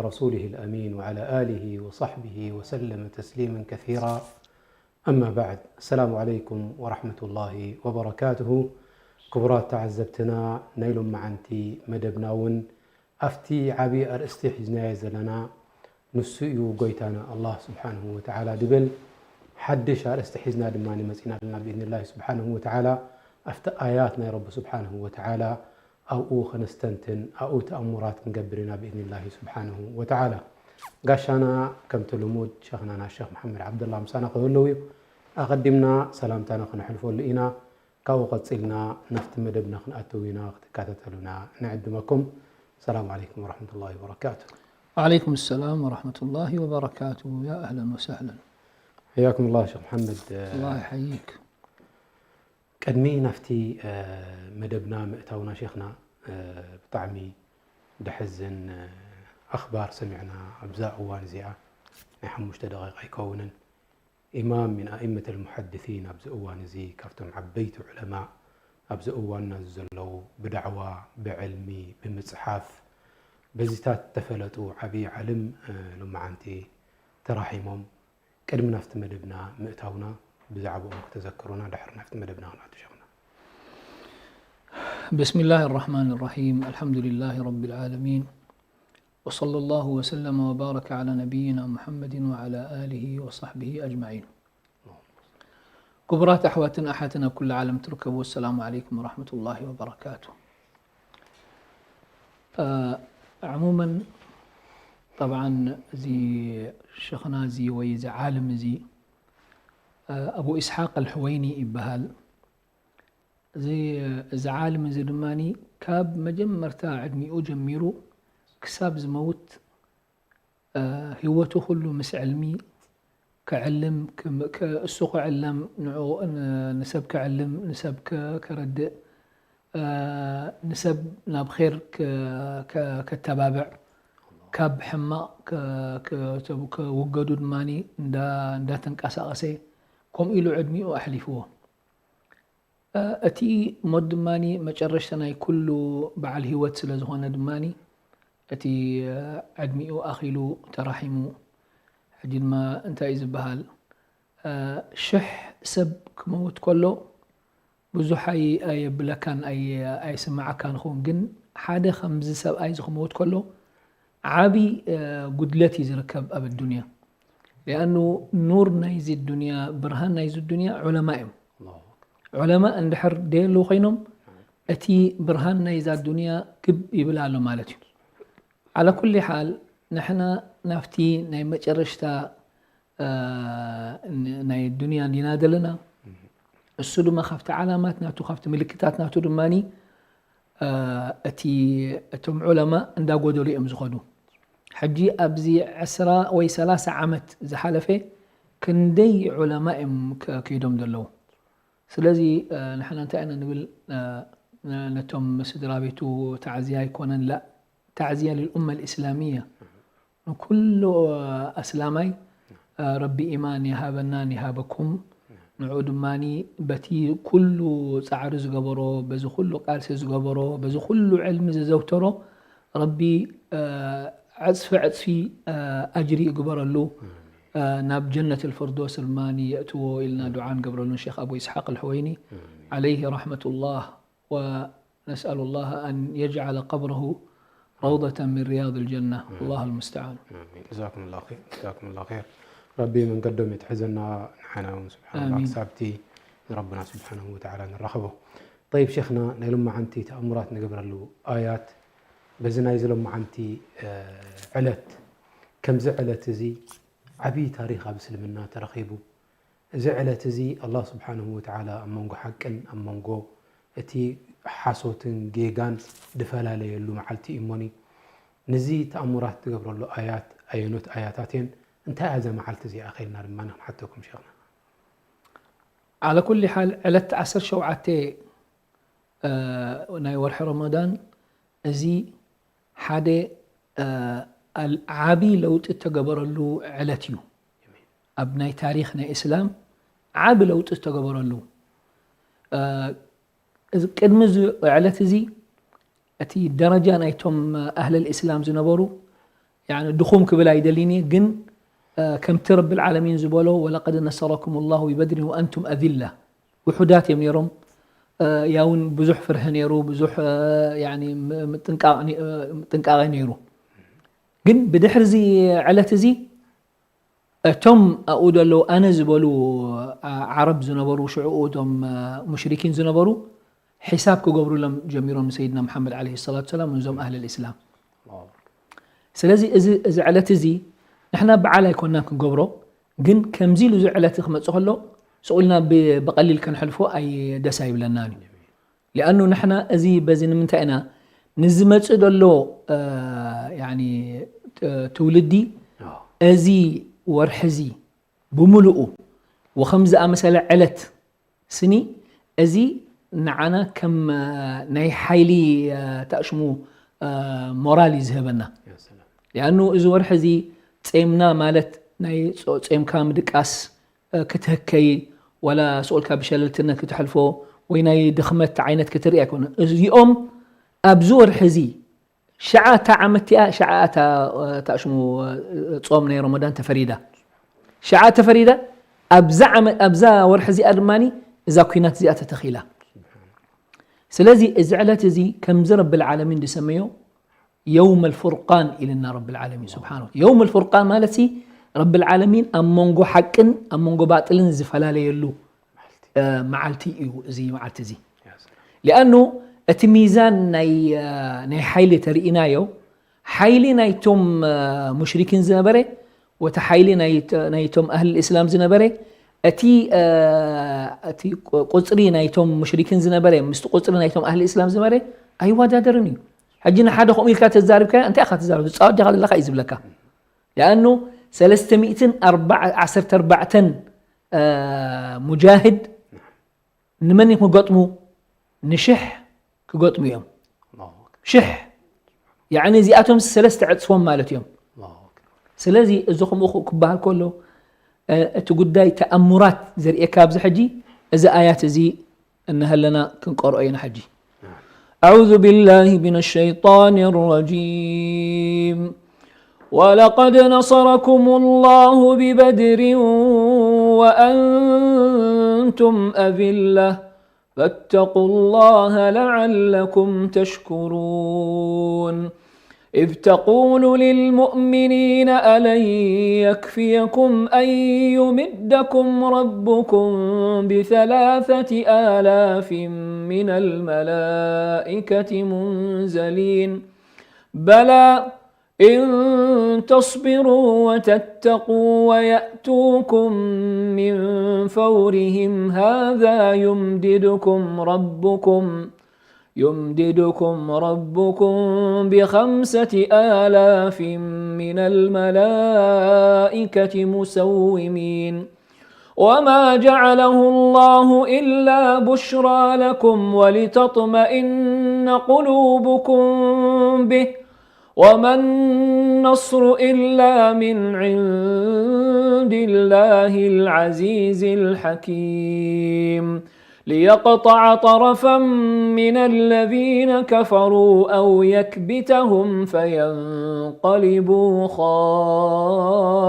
رسوله الأمين وعلى آله وصحبه وسلم تسليما كثيرا. أما بعد، السلام عليكم ورحمة الله وبركاته. ክቡራት ተዓዘብትና፣ ናይ ሎማዓንቲ መደብና እውን ኣብቲ ዓቢ ኣርእስቲ ሒዝናዮ ዘለና፣ ንሱ እዩ ጎይታና ኣላህ ስብሓንሁ ወተዓላ ድብል ሓድሽ ኣርእስቲ ሒዝና ድማ መጺና ኣለና። ብኢዝኒላሂ ስብሓንሁ ወተዓላ ኣብቲ ኣያት ናይ ረቢ ስብሓንሁ ወተዓላ ኣብኡ ከነስተንትን ኣብኡ ተኣሙራት ክንገብር ኢና ብኢዝኒላሂ ስብሓንሁ ወተዓላ። ጋሻና ከምቲ ልሙድ ሸኽናና ሸኽ መሓመድ ዓብደላ ምሳና ክህልው እዩ። ኣቐዲምና ሰላምታና ክነሕልፈሉ ኢና። ካብኡ ቀጺልና ናብቲ መደብና ክንኣትው ኢና፣ ክትከታተሉና ንዕድመኩም። ሰላም ዓለይኩም ወረሕመቱላሂ ወበረካቱ። وعليكم السلام ورحمة الله وبركاته. يا أهلا وسهلا. حياكم الله شيخ محمد. الله يحييك. ቅድሚ ናብቲ መደብና ምእታውና ሸኽና፣ ብጣዕሚ ደሕዝን ኣኽባር ሰሚዕና ኣብዛ እዋን እዚኣ። ናይ ሓሙሽተ ደቂቃ ኣይከውንን። ኢማም ምን ኣእመት ልሙሐድሲን ኣብዚ እዋን እዚ ካብቶም ዓበይቲ ዑለማ ኣብዚ እዋንና ዘለዉ ብዳዕዋ ብዕልሚ ብምፅሓፍ በዚታት ተፈለጡ ዓብዪ ዓልም ሎማዓንቲ ተራሒሞም። ቅድሚ ናብቲ መደብና ምእታውና ብዛዕባኦም ክተዘክሩና ድሕሪ ናብቲ መደብና ክንኣቱ ሸኽና። بسم الله الرحمن الرحيم. الحمد لله رب العالمين. وصلى الله وسلم وبارك على نبينا محمد وعلى آله وصحبه أجمعين. ክቡራት ኣሕዋትን ኣሓትን ኣብ ኩሉ ዓለም ትርከቡ፣ السلام عليكم ورحمة الله وبركاته. عموما طبعا እዚ ሸኽና እዚ ወይ እዚ ዓልም እዚ ኣቡ ኢስሓቅ ኣልሕወይኒ ይበሃል። እዚ ዓልም እዚ ድማ ካብ መጀመርታ ዕድሚኡ ጀሚሩ ክሳብ ዝመውት ህይወቱ ኩሉ ምስ ዕልሚ ከዕልም፣ እሱ ክዕለም፣ ንዕኡ ንሰብ ከዕልም፣ ንሰብ ከረድእ፣ ንሰብ ናብ ኼር ከተባብዕ፣ ካብ ሕማቕ ከውገዱ ድማ እንዳተንቀሳቐሰ ከምኡ ኢሉ ዕድሚኡ ኣሕሊፍዎ። እቲ ሞት ድማ መጨረሽታ ናይ ኩሉ በዓል ህይወት ስለ ዝኾነ ድማ እቲ ዕድሚኡ ኣኺሉ ተራሒሙ። ሕጂ ድማ እንታይ እዩ ዝበሃል? ሽሕ ሰብ ክመውት ከሎ ብዙሕ ኣየብለካን ኣይስምዓካን ይኸውን፣ ግን ሓደ ከምዚ ሰብኣይ እዚ ክመውት ከሎ ዓቢ ጉድለት እዩ ዝርከብ ኣብ ኣዱንያ። ሊኣኑ ኑር ናይዚ ዱንያ፣ ብርሃን ናይዚ ዱንያ ዑለማ እዮም። ዑለማ እንድሕር ደየለዉ ኮይኖም እቲ ብርሃን ናይዛ ዱንያ ግብ ይብል ኣሎ ማለት እዩ። ዓላ ኩሊ ሓል ንሕና ናብቲ ናይ መጨረሽታ ናይ ዱንያ እንዲና ዘለና። እሱ ድማ ካብቲ ዓላማት ናቱ ካብቲ ምልክታት ናቱ ድማኒ እቲ እቶም ዑለማ እንዳጎደሉ እዮም ዝኸዱ። ሕጂ ኣብዚ ዕስራ ወይ ሰላሳ ዓመት ዝሓለፈ ክንደይ ዑለማ እዮም ከይዶም ዘለዉ። ስለዚ ንሕና እንታይ ኢና ንብል? ነቶም ስድራ ቤቱ ታዕዝያ ኣይኮነን ላ ታዕዝያ ልልኡመ ልእስላሚያ ንኩሉ ኣስላማይ ረቢ ኢማን ይሃበናን ይሃበኩም። ንዑ ድማ በቲ ኩሉ ፃዕሪ ዝገበሮ በዚ ኩሉ ቃልሲ ዝገበሮ በዚ ኩሉ ዕልሚ ዘዘውተሮ ረቢ ዕፅፊ ዕፅፊ ኣጅሪ ይግበረሉ። ናብ ጀነት ልፍርዶስ ድማ የእትዎ ኢልና ዱዓ ንገብረሉን ሼክ ኣቡ ኢስሓቅ ኣልሕወይኒ ዓለይሂ ረሕመቱላህ። ونسأل الله أن يجعل قبره روضة من رياض الجنة. الله المستعان. ኣሚን። ጀዛኩም ላሁ ኸይር። ጀዛኩም ላሁ ኸይር። ረቢ መንገዶም የትሕዘና፣ ንሓና እውን ስብሓን ላህ ክሳብቲ ንረብና ስብሓንሁ ወተዓላ ንራኸቦ። ጠይብ ሸኽና፣ ናይ ሎማዓንቲ ተኣምራት ንገብረሉ ኣያት በዚ ናይዚ ሎማዓንቲ ዕለት ከምዚ ዕለት እዚ ዓብዪ ታሪኽ ኣብ እስልምና ተረኺቡ። እዚ ዕለት እዚ ኣላህ ስብሓንሁ ወተዓላ ኣብ መንጎ ሓቅን ኣብ መንጎ እቲ ሓሶትን ጌጋን ድፈላለየሉ መዓልቲ እዩ እሞኒ። ንዚ ተኣምራት ትገብረሉ ኣያት ኣየኖት ኣያታት እየን? እንታይ እያ እዛ መዓልቲ እዚኣ? ከይልና ድማ ንሓተኩም ሸኽና። ዓላ ኩሊ ሓል ዕለት ዓሰርተ ሸውዓተ ናይ ወርሒ ረመዳን እዚ ሓደ ዓቢ ለውጢ እተገበረሉ ዕለት እዩ። ኣብ ናይ ታሪኽ ናይ እስላም ዓቢ ለውጢ ዝተገበረሉ። ቅድሚ እዚ ዕለት እዚ እቲ ደረጃ ናይቶም ኣህለል እስላም ዝነበሩ يعني ድኹም ክብል ኣይደልን እየ፣ ግን ከምቲ ረብል ዓለሚን ዝበሎ ወለቀድ ነሰረኩም ላሁ ቢበድሪን ወአንቱም ኣዚላ፣ ውሑዳት እዮም ነይሮም። ያውን ብዙሕ ፍርሂ ነይሩ፣ ብዙሕ ጥንቃቐ ነይሩ። ግን ብድሕሪ እዚ ዕለት እዚ እቶም ኣብኡ ዘለዉ ኣነ ዝበሉ ዓረብ ዝነበሩ፣ ሽዕኡ እቶም ሙሽሪኪን ዝነበሩ ሒሳብ ክገብሩሎም ጀሚሮም ንሰይድና መሓመድ ዓለይሂ ሰላቱ ሰላም፣ ነዞም ኣህለል ኢስላም። ስለዚ እዚ ዕለት እዚ ንሕና በዓል ኣይኮንናን ክንገብሮ፣ ግን ከምዚ ኢሉ እዚ ዕለት ክመጽእ ከሎ ስቕ ኢልና ብቐሊል ከነሕልፎ ኣይ ደስ ኣይብለናን እዩ። ሊኣኑ ንሕና እዚ በዚ ንምንታይ ኢና ንዝመጽእ ዘሎ ትውልዲ እዚ ወርሒ እዚ ብምሉኡ ወኸም ዝኣመሰለ ዕለት ስኒ እዚ ንዓና ከም ናይ ሓይሊ ታሽሙ ሞራል እዩ ዝህበና። ሊኣኑ እዚ ወርሒ እዚ ጼምና ማለት ናይ ጼምካ ምድቃስ ክትህከይ ዋላ ስቑልካ ብሸለልትነት ክትሕልፎ ወይ ናይ ድኽመት ዓይነት ክትርኢ ኣይኮነ። እዚኦም ኣብዚ ወርሒ እዚ ሸዓ እታ ዓመት እቲኣ ሸዓ እታ ታሽሙ ጾም ናይ ረመዳን ተፈሪዳ ሸዓ ተፈሪዳ ኣብዛ ወርሒ እዚኣ ድማ እዛ ኩናት እዚኣ ተተኺላ። ስለዚ እዚ ዕለት እዚ ከምዚ ረብል ዓለሚን ዝሰመዮ የውመል ፉርቃን ኢልና ረብል ዓለሚን ስብሓን። የውመል ፉርቃን ማለት ሲ ረብል ዓለሚን ኣብ መንጎ ሓቅን ኣብ መንጎ ባጥልን ዝፈላለየሉ መዓልቲ እዩ። እዚ መዓልቲ እዚ ሊኣኑ እቲ ሚዛን ናይ ሓይሊ ተርኢናዮ ሓይሊ ናይቶም ሙሽሪኪን ዝነበረ ወቲ ሓይሊ ናይቶም ኣህል እስላም ዝነበረ እቲ ቁፅሪ ናይቶም ሙሽሪኪን ዝነበረ ምስቲ ቁፅሪ ናይቶም ኣህል እስላም ዝነበረ ኣይወዳደርን እዩ። ሕጂ ንሓደ ከምኡ ኢልካ ተዛሪብካዮ እንታይ ኢኻ ትዛረብ? ዝፃወት ዲኻ ዘለካ እዩ ዝብለካ። ሊኣኑ ሰለስተ ሚእትን ዓሰርተ ኣርባዕተን ሙጃሂድ ንመን ክገጥሙ? ንሽሕ ክገጥሙ እዮም። ሽሕ ያዕኒ እዚኣቶም ሰለስተ ዕፅፎም ማለት እዮም። ስለዚ እዚ ከምኡ ክበሃል ከሎ እቲ ጉዳይ ተኣምራት ዘርእየካ ኣብዚ ሕጂ እዚ ኣያት እዚ እነሀለና ክንቀርኦ ኢና ሕጂ። أعوذ بالله من الشيطان الرجيم. ولقد نصركم الله ببدر وأنتم أذلة فاتقوا الله لعلكم تشكرون. إذ تقول للمؤمنين ألن يكفيكم أن يمدكم ربكم بثلاثة آلاف من الملائكة منزلين. بلى إن تصبروا وتتقوا ويأتوكم من فورهم هذا يمددكم ربكم يمددكم ربكم بخمسة آلاف من الملائكة مسومين. وما جعله الله إلا بشرى لكم ولتطمئن قلوبكم به وما النصر إلا من عند الله العزيز الحكيم. ليقطع طرفا من الذين كفروا أو يكبتهم فينقلبوا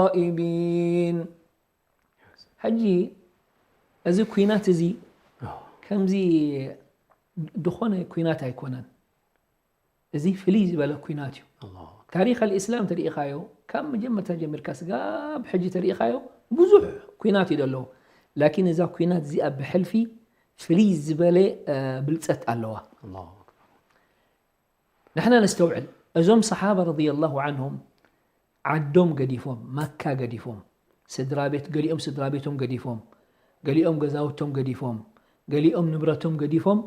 خائبين. ሕጂ እዚ ኩናት እዚ ከምዚ ዝኾነ ኩናት ኣይኮነን። እዚ ፍልይ ዝበለ ኩናት እዩ። ታሪኽ ኣልእስላም ተሪኢኻዮ ካብ መጀመርታ ጀሚርካ ስጋብ ሕጂ ተሪኢኻዮ ብዙሕ ኩናት እዩ ዘለዎ። ላኪን እዛ ኩናት እዚኣ ብሕልፊ ፍልይ ዝበለ ብልፀት ኣለዋ። ንሕና ነስተውዕል እዞም ሰሓባ ረዲየላሁ ዓንሁም ዓዶም ገዲፎም፣ መካ ገዲፎም፣ ስድራ ቤት፣ ገሊኦም ስድራ ቤቶም ገዲፎም፣ ገሊኦም ገዛውቶም ገዲፎም፣ ገሊኦም ንብረቶም ገዲፎም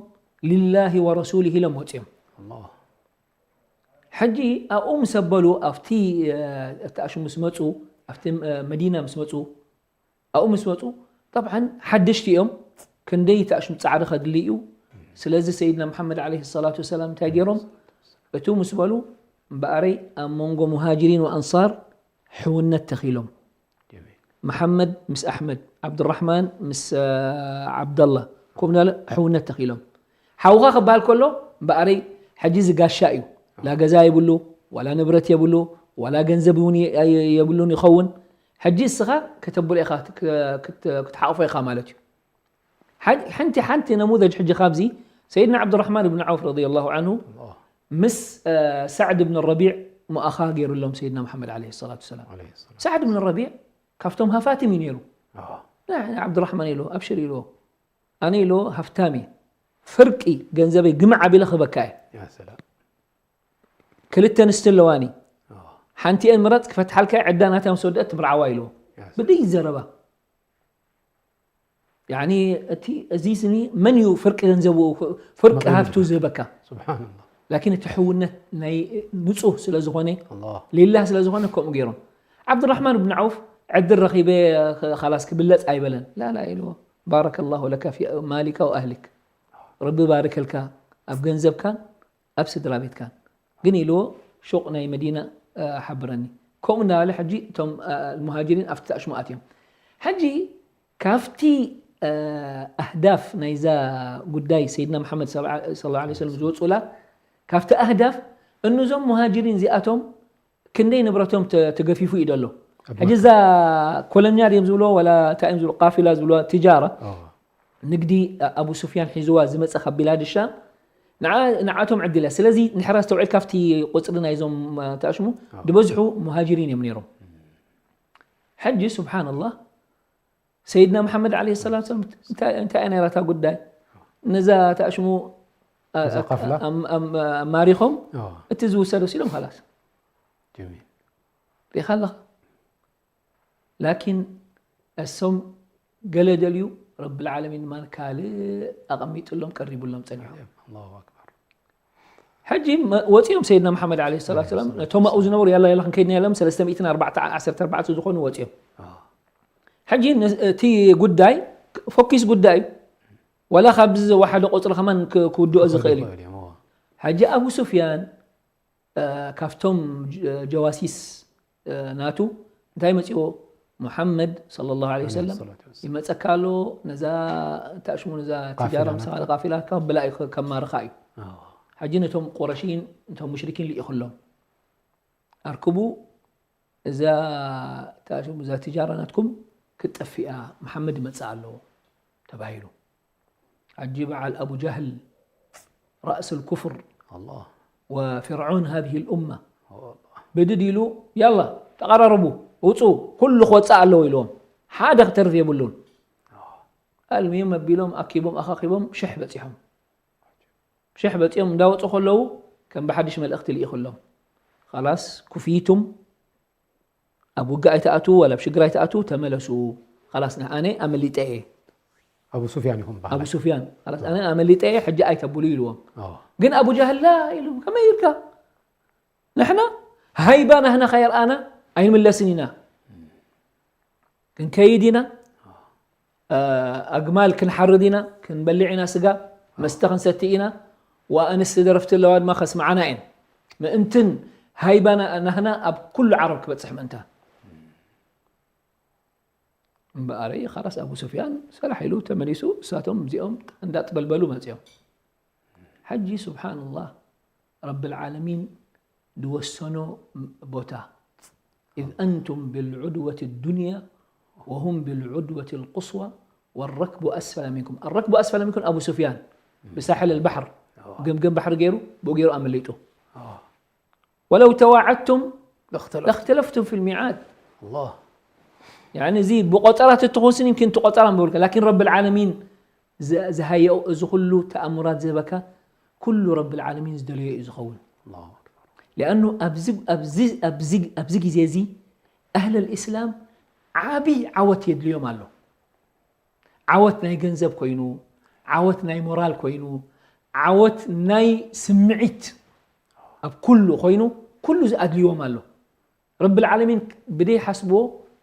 ሊላሂ ወረሱሊሂ ኢሎም ወፂኦም። ኣላህ። ሕጂ ኣብኡ ምስ ኣበሉ ኣብቲ ኣሽሙ ምስ መፁ ኣብቲ መዲና ምስ መፁ ኣብኡ ምስ መፁ ጠብዓን ሓደሽቲ እዮም። ክንደይ ተኣሽሙ ፃዕሪ ከድሊ እዩ። ስለዚ ሰይድና መሓመድ ዓለይሂ ሰላቱ ወሰላም እንታይ ገይሮም? እቱ ምስ በሉ እምበኣረይ ኣብ መንጎ ሙሃጅሪን ወኣንሳር ሕውነት ተኺሎም። መሓመድ ምስ ኣሕመድ፣ ዓብዱራሕማን ምስ ዓብደላ ከምኡ እናበለ ሕውነት ተኺሎም። ሓውኻ ክበሃል ከሎ እምበኣረይ ሕጂ እዚ ጋሻ እዩ። ላ ገዛ የብሉ፣ ዋላ ንብረት የብሉ፣ ዋላ ገንዘብ እውን የ- የ- የብሉን ይኸውን። ሕጂ እስኻ ከተብሎ ኢኻ፣ ክት- ክት- ክትሓቕፎ ኢኻ ማለት እዩ። ሓ- ሓንቲ ሓንቲ ነሙዘጅ ሕጂ ካብዚ ሰይድና ዓብዱራሕማን ብን ዓውፍ ረዲየላሁ ዓንሁ ምስ ሳዕድ ብን ረቢዕ ሙኣኻ ገይሩሎም ሰይድና መሓመድ ዓለይሂ ሰላቱ ወሰላም። ሳዕድ ብን ረቢዕ ካብቶም ሃፋትም እዩ ነይሩ። ዓብዱራሕማን ኢልዎ ኣብሽር ኢልዎ፣ ኣነ ኢልዎ ሃፍታም እየ፣ ፍርቂ ገንዘበይ ግምዕ ኣቢለ ክህበካ እየ። ክልተ ኣንስቲ ኣለዋኒ፣ ሓንቲአን ምረፅ ክፈትሓልካ እየ፣ ዕዳ ናታ ምስ ወደአት ትምርዓዋ ኢልዎ። ብደይ ዘረባ ያኒ እቲ እዚ ስኒ መን እዩ ፍርቂ ገንዘቡ፣ ፍርቂ ሃብቱ ዝህበካ? ላኪን እቲ ሕውነት ናይ ንፁህ ስለ ዝኾነ፣ ሊላህ ስለ ዝኾነ ከምኡ ገይሮም። ዓብዱራሕማን ብን ዓውፍ ዕድል ረኺበ፣ ኻላስ ክብለፅ ኣይበለን። ላላ ኢልዎ፣ ባረከ ላሁ ለካ ፊ ማሊካ ወኣህሊክ፣ ረቢ ባርከልካ ኣብ ገንዘብካን ኣብ ስድራ ቤትካን። ግን ኢልዎ ሹቕ ናይ መዲና ሓብረኒ። ከምኡ እናበለ ሕጂ እቶም ሙሃጅሪን ኣብቲ ተኣሽሙ ኣትዮም። ሕጂ ካብቲ ኣህዳፍ ናይዛ ጉዳይ ሰይድና መሓመድ ሰለላሁ ዐለይሂ ወሰለም ዝወፁላ፣ ካብቲ ኣህዳፍ እኑዞም ሙሃጅሪን እዚኣቶም ክንደይ ንብረቶም ተገፊፉ እዩ ደሎ። ሕጂ እዛ ኮለኛ ድዮም ዝብልዎ ወላ እንታይ እዮም ዝብሉ፣ ቃፊላ ዝብልዋ፣ ትጃራ፣ ንግዲ ኣቡ ሱፍያን ሒዝዋ ዝመፀ ካብ ቢላድ ሻም ንዓቶም ዕድል እያ። ስለዚ ንሕራ ኣስተውዒል ካብቲ ቁፅሪ ናይዞም ተኣሽሙ ዝበዝሑ ሙሃጅሪን እዮም ነይሮም። ሕጂ ስብሓንላህ ሰይድና መሓመድ ዓለይሂ ሰላቱ ወሰላም እንታይ እያ ነይራታ ጉዳይ? ነዛ ተኣሽሙ ማሪኾም እቲ ዝውሰዶ ሲሎም ላስ ሪኻ ኣለኻ። ላኪን እሶም ገለ ደልዩ ረብል ዓለሚን ድማ ካልእ ኣቐሚጥሎም ቀሪቡሎም ጸኒሑ። ሕጂ ወፂኦም ሰይድና መሓመድ ዓለይሂ ሰላቱ ወሰላም ነቶም ኣብኡ ዝነበሩ ያላ ያላ ክንከይድና ኢሎም ሰለስተ ሚእትን ኣርባዕተ ዓሰርተ ኣርባዕተ ዝኾኑ ወፂኦም። ሕጂ እቲ ጉዳይ ፎኪስ ጉዳይ እዩ። ዋላ ካብዚ ዝወሓደ ቁፅሪ ከማን ክውድኦ ዝኽእል እዩ። ሕጂ ኣቡ ሱፍያን ካብቶም ጀዋሲስ ናቱ እንታይ መፅዎ? ሙሓመድ ሰለላሁ ዐለይሂ ወሰለም ይመፀካ ኣሎ፣ ነዛ ታሽሙ ነዛ ትጃራ ምሳኻ ቃፊላ ካብ ብላእ ከማርኻ እዩ። ሕጂ ነቶም ቁረሽይን ነቶም ሙሽሪኪን ልኢኹሎም ኣርክቡ፣ እዛ ታሽሙ እዛ ትጃራ ናትኩም ክትጠፍእ እያ፣ መሓመድ ይመፅእ ኣሎ ተባሂሉ። ዓጂ በዓል ኣቡ ጃህል ራእስ ልኩፍር ወፊርዖን ሃዚህ ልኡማ ብድድ ኢሉ ያላ ተቐራረቡ፣ ውፁ፣ ኩሉ ክወፅእ ኣለዎ ኢልዎም፣ ሓደ ክተርፍ የብሉን። ኣልሚም ኣቢሎም ኣኪቦም ኣኻኺቦም ሽሕ በፂሖም። ሽሕ በፂኦም እንዳወፁ ከለዉ ከም ብሓድሽ መልእኽቲ ልኢኹሎም። ኻላስ ኩፊቱም ኣብ ውግእ ኣይትኣትዉ ወላ ኣብ ሽግር ኣይትኣትዉ፣ ተመለሱ። ኻላስ ንኣነ ኣመሊጠ እየ። ኣቡ ሱፍያን ይኹን በዓል። ኣቡ ሱፍያን ኻላስ ኣነ ኣመሊጠ እየ፣ ሕጂ ኣይተብሉ ኢልዎም። ግን ኣቡ ጃህል ላ ኢሉ ከመይ ኢልካ? ንሕና ሃይባ ናህና ከየርኣና ኣይንምለስን ኢና። ክንከይድ ኢና፣ ኣግማል ክንሓርድ ኢና፣ ክንበልዕ ኢና ስጋ፣ መስተ ክንሰቲ ኢና፣ ወኣንስቲ ደረፍቲ ኣለዋ ድማ ከስምዓና እየን። ምእንትን ሃይባና ናህና ኣብ ኩሉ ዓረብ ክበፅሕ ምእንታ። እምበኣረይ ኻላስ ኣቡ ሱፍያን ሰራሕ ኢሉ ተመሊሱ፣ እሳቶም እዚኦም እንዳጥበልበሉ መፅኦም። ሕጂ ስብሓንላህ ረብል ዓለሚን ዝወሰኖ ቦታ إذ أنتم بالعدوة الدنيا وهم بالعدوة القصوى والركب أسفل منكم. الركب أسفل منكم ኣቡ ሱፍያን ብሳሕል البحر ገምገም ባሕሪ ገይሩ ብኡ ገይሩ ኣመሊጡ። ولو تواعدتم لاختلفتم في الميعاد. ያኒ እዚ ብቆፀራ ተትኾስን ይምኪን ትቆፀራ ምበልካ ላኪን ረብል ዓለሚን ዝሃየኦ እዚ ኩሉ ተኣምራት ዝህበካ ኩሉ ረብል ዓለሚን ዝደለዮ እዩ ዝኸውን። ሊኣኑ ኣብዚ ግዜ እዚ ኣህለል ኢስላም ዓብይ ዓወት የድልዮም ኣሎ። ዓወት ናይ ገንዘብ ኮይኑ፣ ዓወት ናይ ሞራል ኮይኑ፣ ዓወት ናይ ስምዒት ኣብ ኩሉ ኮይኑ ኩሉ ዝኣድልዎም ኣሎ። ረብል ዓለሚን ብደይ ሓስብዎ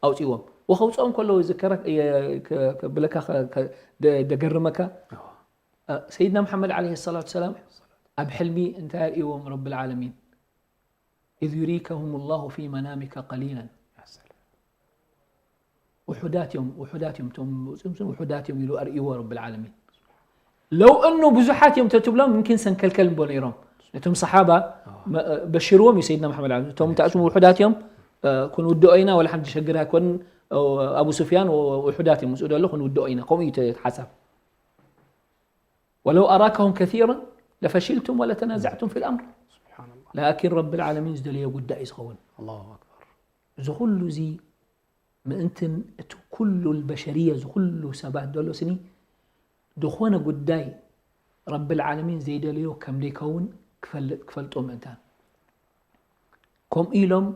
ኣውፅዎም ወኸውፅኦም ከለዉ ዝከረ ብለካ ደገርመካ ሰይድና መሓመድ ዓለይሂ ሰላቱ ሰላም ኣብ ሕልሚ እንታይ ኣርእዎም ረብል ዓለሚን إذ يريكهم الله في منامك قليلا ውሑዳት እዮም ውሑዳት እዮም እቶም ውፅምፅም ውሑዳት እዮም ኢሉ ኣርእይዎ ረብል ዓለሚን ለው እኑ ብዙሓት እዮም ተትብሎም ምምኪን ሰንከልከል እምቦ ነይሮም ነቶም ሰሓባ በሽርዎም እዩ ሰይድና መሓመድ ዓሊ። እቶም ተኣሽሙ ውሑዳት እዮም፣ ክንውድኦ ኢና፣ ወላ ሓንቲ ሸግር ኣይኮን። ኣቡ ሱፍያን ውሑዳት እዮም፣ ምስኡ ደሎ ክንውድኦ ኢና። ከምኡ እዩ እቲ ሓሳብ። ولو أراكهم كثيرا لفشلتم ولتنازعتم في الأمر. لكن رب العالمين ዝደለዮ ጉዳይ እዩ ዝኸውን። እዚ ኩሉ እዚ ምእንትን እቲ ኩሉ በሸርየ፣ እዚ ኩሉ ሰባት ደሎ ስኒ፣ ዝኾነ ጉዳይ ረብል ዓለሚን ዘይደልዮ ከም ዘይከውን ክፈልጥ፣ ክፈልጦ ምእንታን። ከምኡ ኢሎም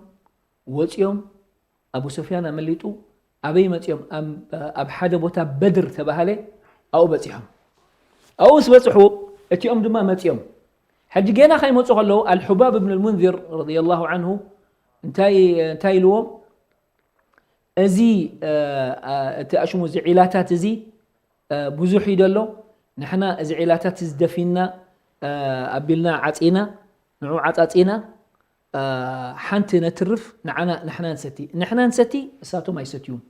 ወፂኦም፣ ኣቡ ሱፍያን ኣመሊጡ፣ ኣበይ መፂኦም? ኣብ፣ ኣብ ሓደ ቦታ በድር ተባሃለ፣ ኣብኡ በፂሖም። ኣብኡ ምስ በፅሑ፣ እቲኦም ድማ መፂኦም። ሕጂ ጌና ከይመፁ ከለዉ፣ ኣልሑባብ እብን ልሙንዚር ረዲየላሁ ዓንሁ እንታይ፣ እንታይ ኢልዎም? እዚ፣ እ፣ እ፣ እቲ ኣሽሙ፣ እዚ ዒላታት እዚ፣ እ፣ ብዙሕ እዩ ደሎ። ንሕና እዚ ዒላታት እዚ ደፊንና፣ እ፣ ኣቢልና ዓፂና፣ ንዑ ዓፃፂና፣ እ፣ ሓንቲ ነትርፍ፣ ንዓና፣ ንሕና ንሰቲ። ንሕና ንሰቲ፣ እሳቶም ኣይሰትዩን።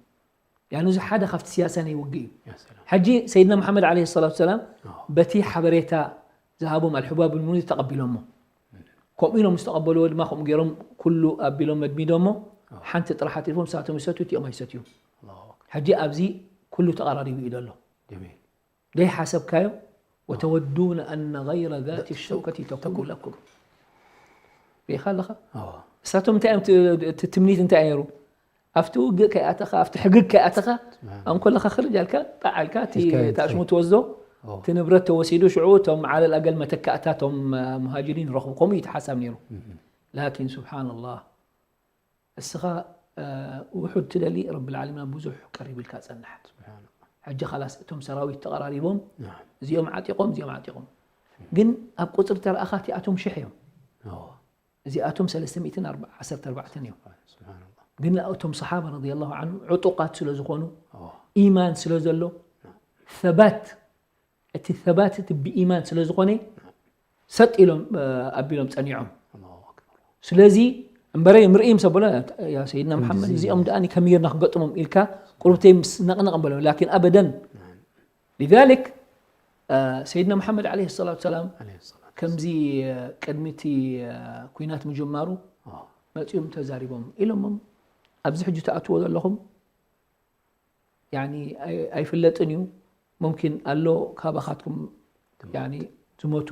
ያኒ፣ እዚ ሓደ ካብቲ ሲያሳ ናይ ውግእ እዩ። ያ ሰላም። ሕጂ ሰይድና መሓመድ ዓለይሂ ሰላቱ ሰላም፣ ኣዎ። በቲ ሓበሬታ ዝሃቦም ኣልሑባብ ብን ሙኒር ተቐቢሎሞ። ከምኡ ኢሎም ምስ ተቐበልዎ ድማ፣ ከምኡ ገይሮም ኩሉ ኣቢሎም መድሚዶሞ፣ ኣዎ። ሓንቲ ጥራሕ ኣትሪፎም፣ ንሳቶም ይሰትዩ፣ እቲኦም ኣይሰትዩን። ኣላሁ ኣክበር። ሕጂ ኣብዚ ኩሉ ተቐራሪቡ እዩ ዘሎ። ጀሚል። ደይ ሓሰብካዮ? ወተወዱነ ኣነ ገይረ ዛቲ ሸውከቲ ተኩኑ ለኩም። ርኢኻ ኣለኻ? ኣዎ። እሳቶም እንታይ እዮም፣ እቲ፣ እቲ ትምኒት እንታይ ነይሩ? ኣብቲ ውግእ ከይኣተኻ፣ ኣብቲ ሕግግ ከይኣተኻ፣ ስብሓን። ኣንኮለኻ ክርጅ ኣልካ፣ ጣዕ ኣልካ፣ እቲ ኢልካ እዩ ተኣሽሙ ትኸይድ። ትወስዶ፣ ኣዎ። እቲ ንብረት ተወሲዱ፣ ሽዑ እቶም ዓለል ኣገል መተካእታ፣ እቶም፣ እ፣ ሙሃጅሪን ረኽቡ። ከምኡ እዩ እቲ ሓሳብ ነይሩ። እም። ላኪን፣ ስብሓንላህ፣ እስኻ፣ እ፣ ውሑድ ትደሊ፣ ረብል ዓለሚን ኣብ ብዙሕ ቀሪቡ ኢልካ ጸንሓት። ስብሓንላህ። ሕጂ ኻላስ እቶም ሰራዊት ተቐራሪቦም፣ ናም። እዚኦም ዓጢቖም፣ እዚኦም ዓጢቖም። ግን ኣብ ቁጽሪ ተረኣኻ፣ እቲኣቶም ሽሕ እዮም። ኣዎ። እዚኣቶም ሰለስተ ሚእትን ዓሰርተ ኣርባዕተን እዮም። ስብሓንላህ። ግን እቶም ሰሓባ ረዲየላሁ ዓንሁ ዕጡቓት ስለ ዝኾኑ፣ ኣዎ። ኢማን ስለ ዘሎ፣ ናም። ሰባት፣ እቲ ሰባት እቲ ብኢማን ስለ ዝኾነ፣ ሰጥ ኢሎም፣ እ፣ ኣቢሎም ጸኒዖም። ኣላሁ ኣክበር። ስለዚ፣ እምበረ ምርእይ ምስ ኣበሎ፣ ያ ሰይድና መሓመድ፣ ክንድዚ እዚኦም ደኣኒ ከመይ ጌርና ክንገጥሞም ኢልካ፣ ቁርብተይ ምስ ነቕነቕ በሎ። ላኪን ኣበደን። ናም። ሊዛሊክ፣ እ፣ ሰይድና መሓመድ ዓለይሂ ሰላቱ ሰላም፣ ዓለይሂ ሰላቱ ከምዚ፣ እ፣ ቅድሚ እቲ፣ እ፣ ኲናት ምጅማሩ፣ ኣዎ። መጺኦም ተዛሪቦም ኢሎሞም፣ ኣብዚ ሕጂ ትኣትዎ ዘለኹም፣ ያኒ፣ ኣይ-፣ ኣይፍለጥን እዩ። ሙምኪን ኣሎ ካባኻትኩም፣ ትሞት። ያኒ፣ ዝሞቱ፣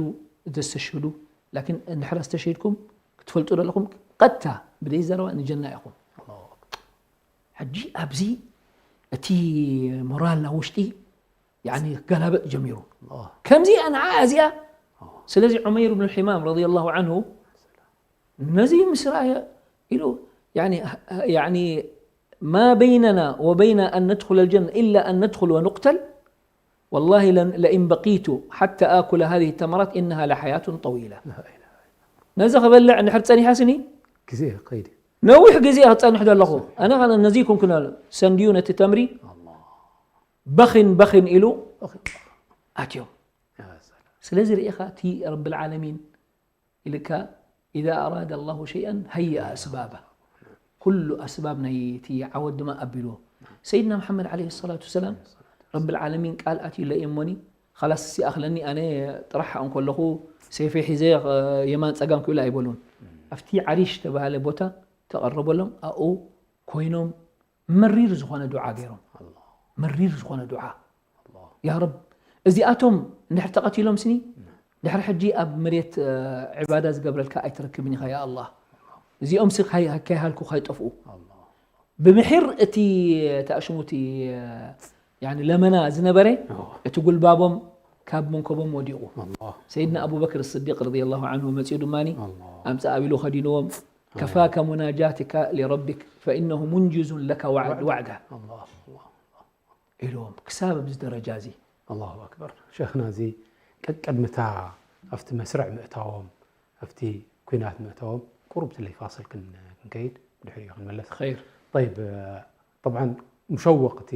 ዘስተሽህዱ። ላኪን እንድሕር ኣስተሽሂድኩም፣ ክትፈልጡ ዘለኹም፣ ቀጥታ፣ ብደይ ዘረባ፣ ንጀና ኢኹም። ኣላሁ ኣክበር። ሕጂ ኣብዚ፣ እቲ ሞራል ናብ ውሽጢ፣ ያኒ፣ ክገላበጥ ጀሚሩ። ኣላሁ። ከምዚ፣ ንዓ እዚኣ። ኣላሁ። ስለዚ፣ ዑመይር ብን ሒማም፣ ረዲየላሁ ዓንሁ፣ ነዚ ምስ ረኣየ ኢሉ፣ ያኒ፣ ያኒ፣ "ማ በይነና ወበይነ ኣን ነድኹለ ልጀነ ኢላ ኣን ነድኹል ወንቁተል፣ ወላሂ ለን-፣ ለኢን በቂቱ ሓታ ኣኩለ ሃዚህ ተመራት ኢነሃ ለሓያቱን ጠዊላ።" ነዚ ክበልዕ እንድሕር ጸኒሐ ስኒ፣ ግዜ ከይድ። ነዊሕ ግዜ ክጸንሕ ዘለኹ። ኣነ ኸ ነዚ ይኩንኩን ኣሎ። ሰንድዩ ነቲ ተምሪ ኣላህ። በኺን በኺን ኢሉ በኺን። ኣትዮም። ያ ሰላም። ስለዚ ርኢኻ እቲ ረብል ዓለሚን ኢልካ፣ "ኢዛ ኣራደ ኣላሁ ሸይኣን ሀይአ ኣስባባ።" ኩሉ ኣስባብ ናይቲ ዓወት ድማ ኣቢልዎ። ሰይድና መሓመድ ዓለይሂ ሰላቱ ወሰላም፣ ረብል ዓለሚን ቃል ኣትዩለይ እሞኒ፣ "ኻላስ፣ ሲኣኽለኒ፣ ኣነ ጥራሕ እንከለኹ፣ ሰይፈይ ሒዘ፣ የማን ጸጋም ክብል ኣይበሉን። ኣብቲ ዓሪሽ ተባሃለ ቦታ ተቐረበሎም፣ ኣብኡ ኮይኖም መሪር ዝኾነ ዱዓ ገይሮም። ኣላህ። መሪር ዝኾነ ዱዓ። ኣላህ። ያ ረብ፣ እዚኣቶም እንድሕር ተቐቲሎም ስኒ፣ ድሕሪ ሕጂ ኣብ መሬት፣ እ፣ ዕባዳ ዝገብረልካ ኣይትረክብን ኢኻ፣ ያ ኣላህ። እዚኦም ሲ ካይ-፣ ካይሃልኩ ካይጠፍኡ። ኣላህ። ብምሒር እቲ ተኣሽሙቲ፣ እ፣ ያኒ ለመና ዝነበረ፣ ኣዎ። እቲ ጉልባቦም ካብ መንከቦም ወዲቑ። ኣላህ። ሰይድና ኣቡበክር ስዲቅ ረዲየላሁ ዓንሁ መጺኡ ድማኒ፣ ኣላህ። ኣምጽእ ኣቢሉ ከዲንዎም። ኣዎ። "ከፋከ ሙናጃትካ ሊረቢክ ፈኢነሁ ሙንጅዙን ለካ ዋዕድ-፣ ዋዕዳ." ኣላህ፣ ኣላህ። ኢልዎም፣ ክሳብ ኣብዚ ደረጃ እዚ። ኣላሁ ኣክበር። ሸኽና፣ እዚ ቀቅድምታ ኣብቲ መስርዕ ምእታዎም፣ ኣብቲ ኲናት ምእታዎም፣ ቁሩብ ትለይ ፋስል ክን-፣ ክንከይድ፣ ድሕሪኡ ክንመለስ። ኸይር። ጠይብ፣ ጠብዓን፣ ሙሸወቕ እቲ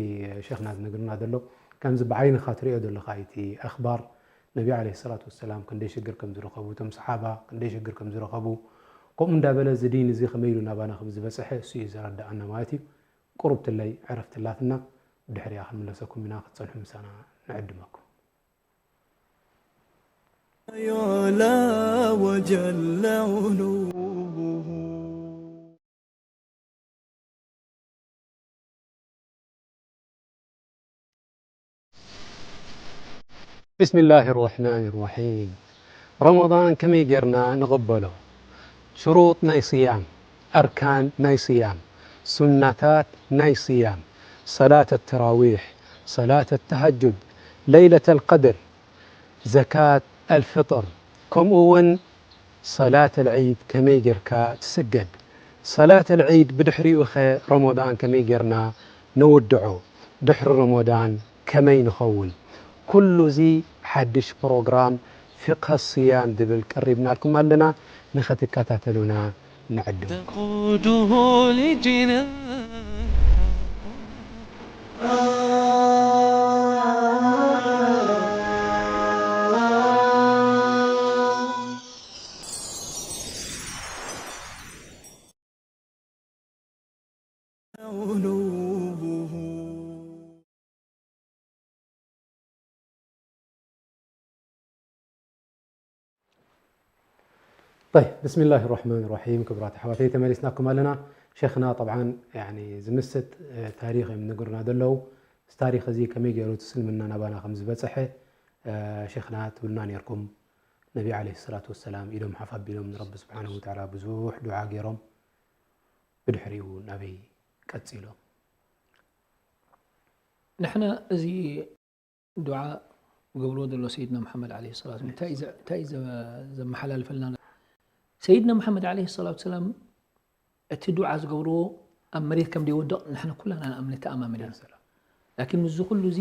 ሸኽና ዝነግርና ዘሎ፣ ከምዚ ብዓይንኻ ትሪኦ ዘለኻ፣ እቲ ኣኽባር፣ ነቢ ዓለይሂ ሰላቱ ወሰላም ክንደይ ሽግር ከም ዝረኸቡ፣ እቶም ሰሓባ ክንደይ ሽግር ከም ዝረኸቡ፣ ከምኡ እንዳበለ፣ እዚ ዲን እዚ ከመይ ኢሉ ናባና ከም ዝበጽሐ፣ እሱ እዩ ዘረድኣና ማለት እዩ። ቁሩብ ትለይ ዕረፍቲ ኣላትና፣ ብድሕሪኣ ክንምለሰኩም ኢና፣ ክትጸንሑ ምሳና ንዕድመኩም። يعلى وجل علوه. بسم الله الرحمن الرحيم. ረመዳን ከመይ ጌርና ንቕበሎ? ሽሩጥ ናይ ስያም፣ ኣርካን ናይ ስያም፣ ሱናታት ናይ ስያም፣ ሰላት ተራዊሕ፣ ሰላት ተሃጁድ፣ ለይለት ኣልቀድር፣ ዘካት ኣልፍጥር፣ ከምኡ እውን ሰላት ኣልዒድ ከመይ ጌርካ ትስገድ? ሰላት ኣልዒድ ብድሕሪኡ ኸ ረመዳን ከመይ ጌርና ነውድዖ? ድሕሪ ረመዳን ከመይ ንኸውን? ኩሉ እዚ ሓድሽ ፕሮግራም ፊቅሀ ስያም ዝብል ቀሪብናልኩም ኣለና፣ ንኽትከታተሉና ንዕድም። تقوده لجنان. طيب، بسم الله الرحمن الرحيم. ክቡራት ኣሕዋተይ፣ ተመሊስናኩም ኣለና። ሸኽና ጠብዓን፣ ያኒ፣ ዝምስጥ፣ እ፣ ታሪኽ እዮም ዝነግሩና ዘለዉ። እዚ ታሪኽ እዚ ከመይ ገይሩ እቲ እስልምና ናባና ከም ዝበጽሐ፣ እ፣ ሸኽና ትብሉና ነይርኩም። ነቢ ዓለይሂ ሰላቱ ወሰላም ኢዶም ሓፍ ኣቢሎም ንረቢ ስብሓነሁ ወተዓላ ብዙሕ ዱዓ ገይሮም፣ ብድሕሪኡ ናበይ ቀጺሎም? ንሕና እዚ ዱዓ ዝገብርዎ ዘሎ ሰይድና መሓመድ ዓለይሂ ሰላቱ እንታይ እዩ ዘ- እንታይ እዩ ዘ- ዘመሓላልፈልና? ሰይድና መሓመድ ዓለይሂ ሰላቱ ሰላም እቲ ዱዓ ዝገብርዎ ኣብ መሬት ከም ዘይወድቕ ንሕና ኩላና ንኣምን፣ ንተኣማመን ኢና። ላኪን ምስዚ ኩሉ እዚ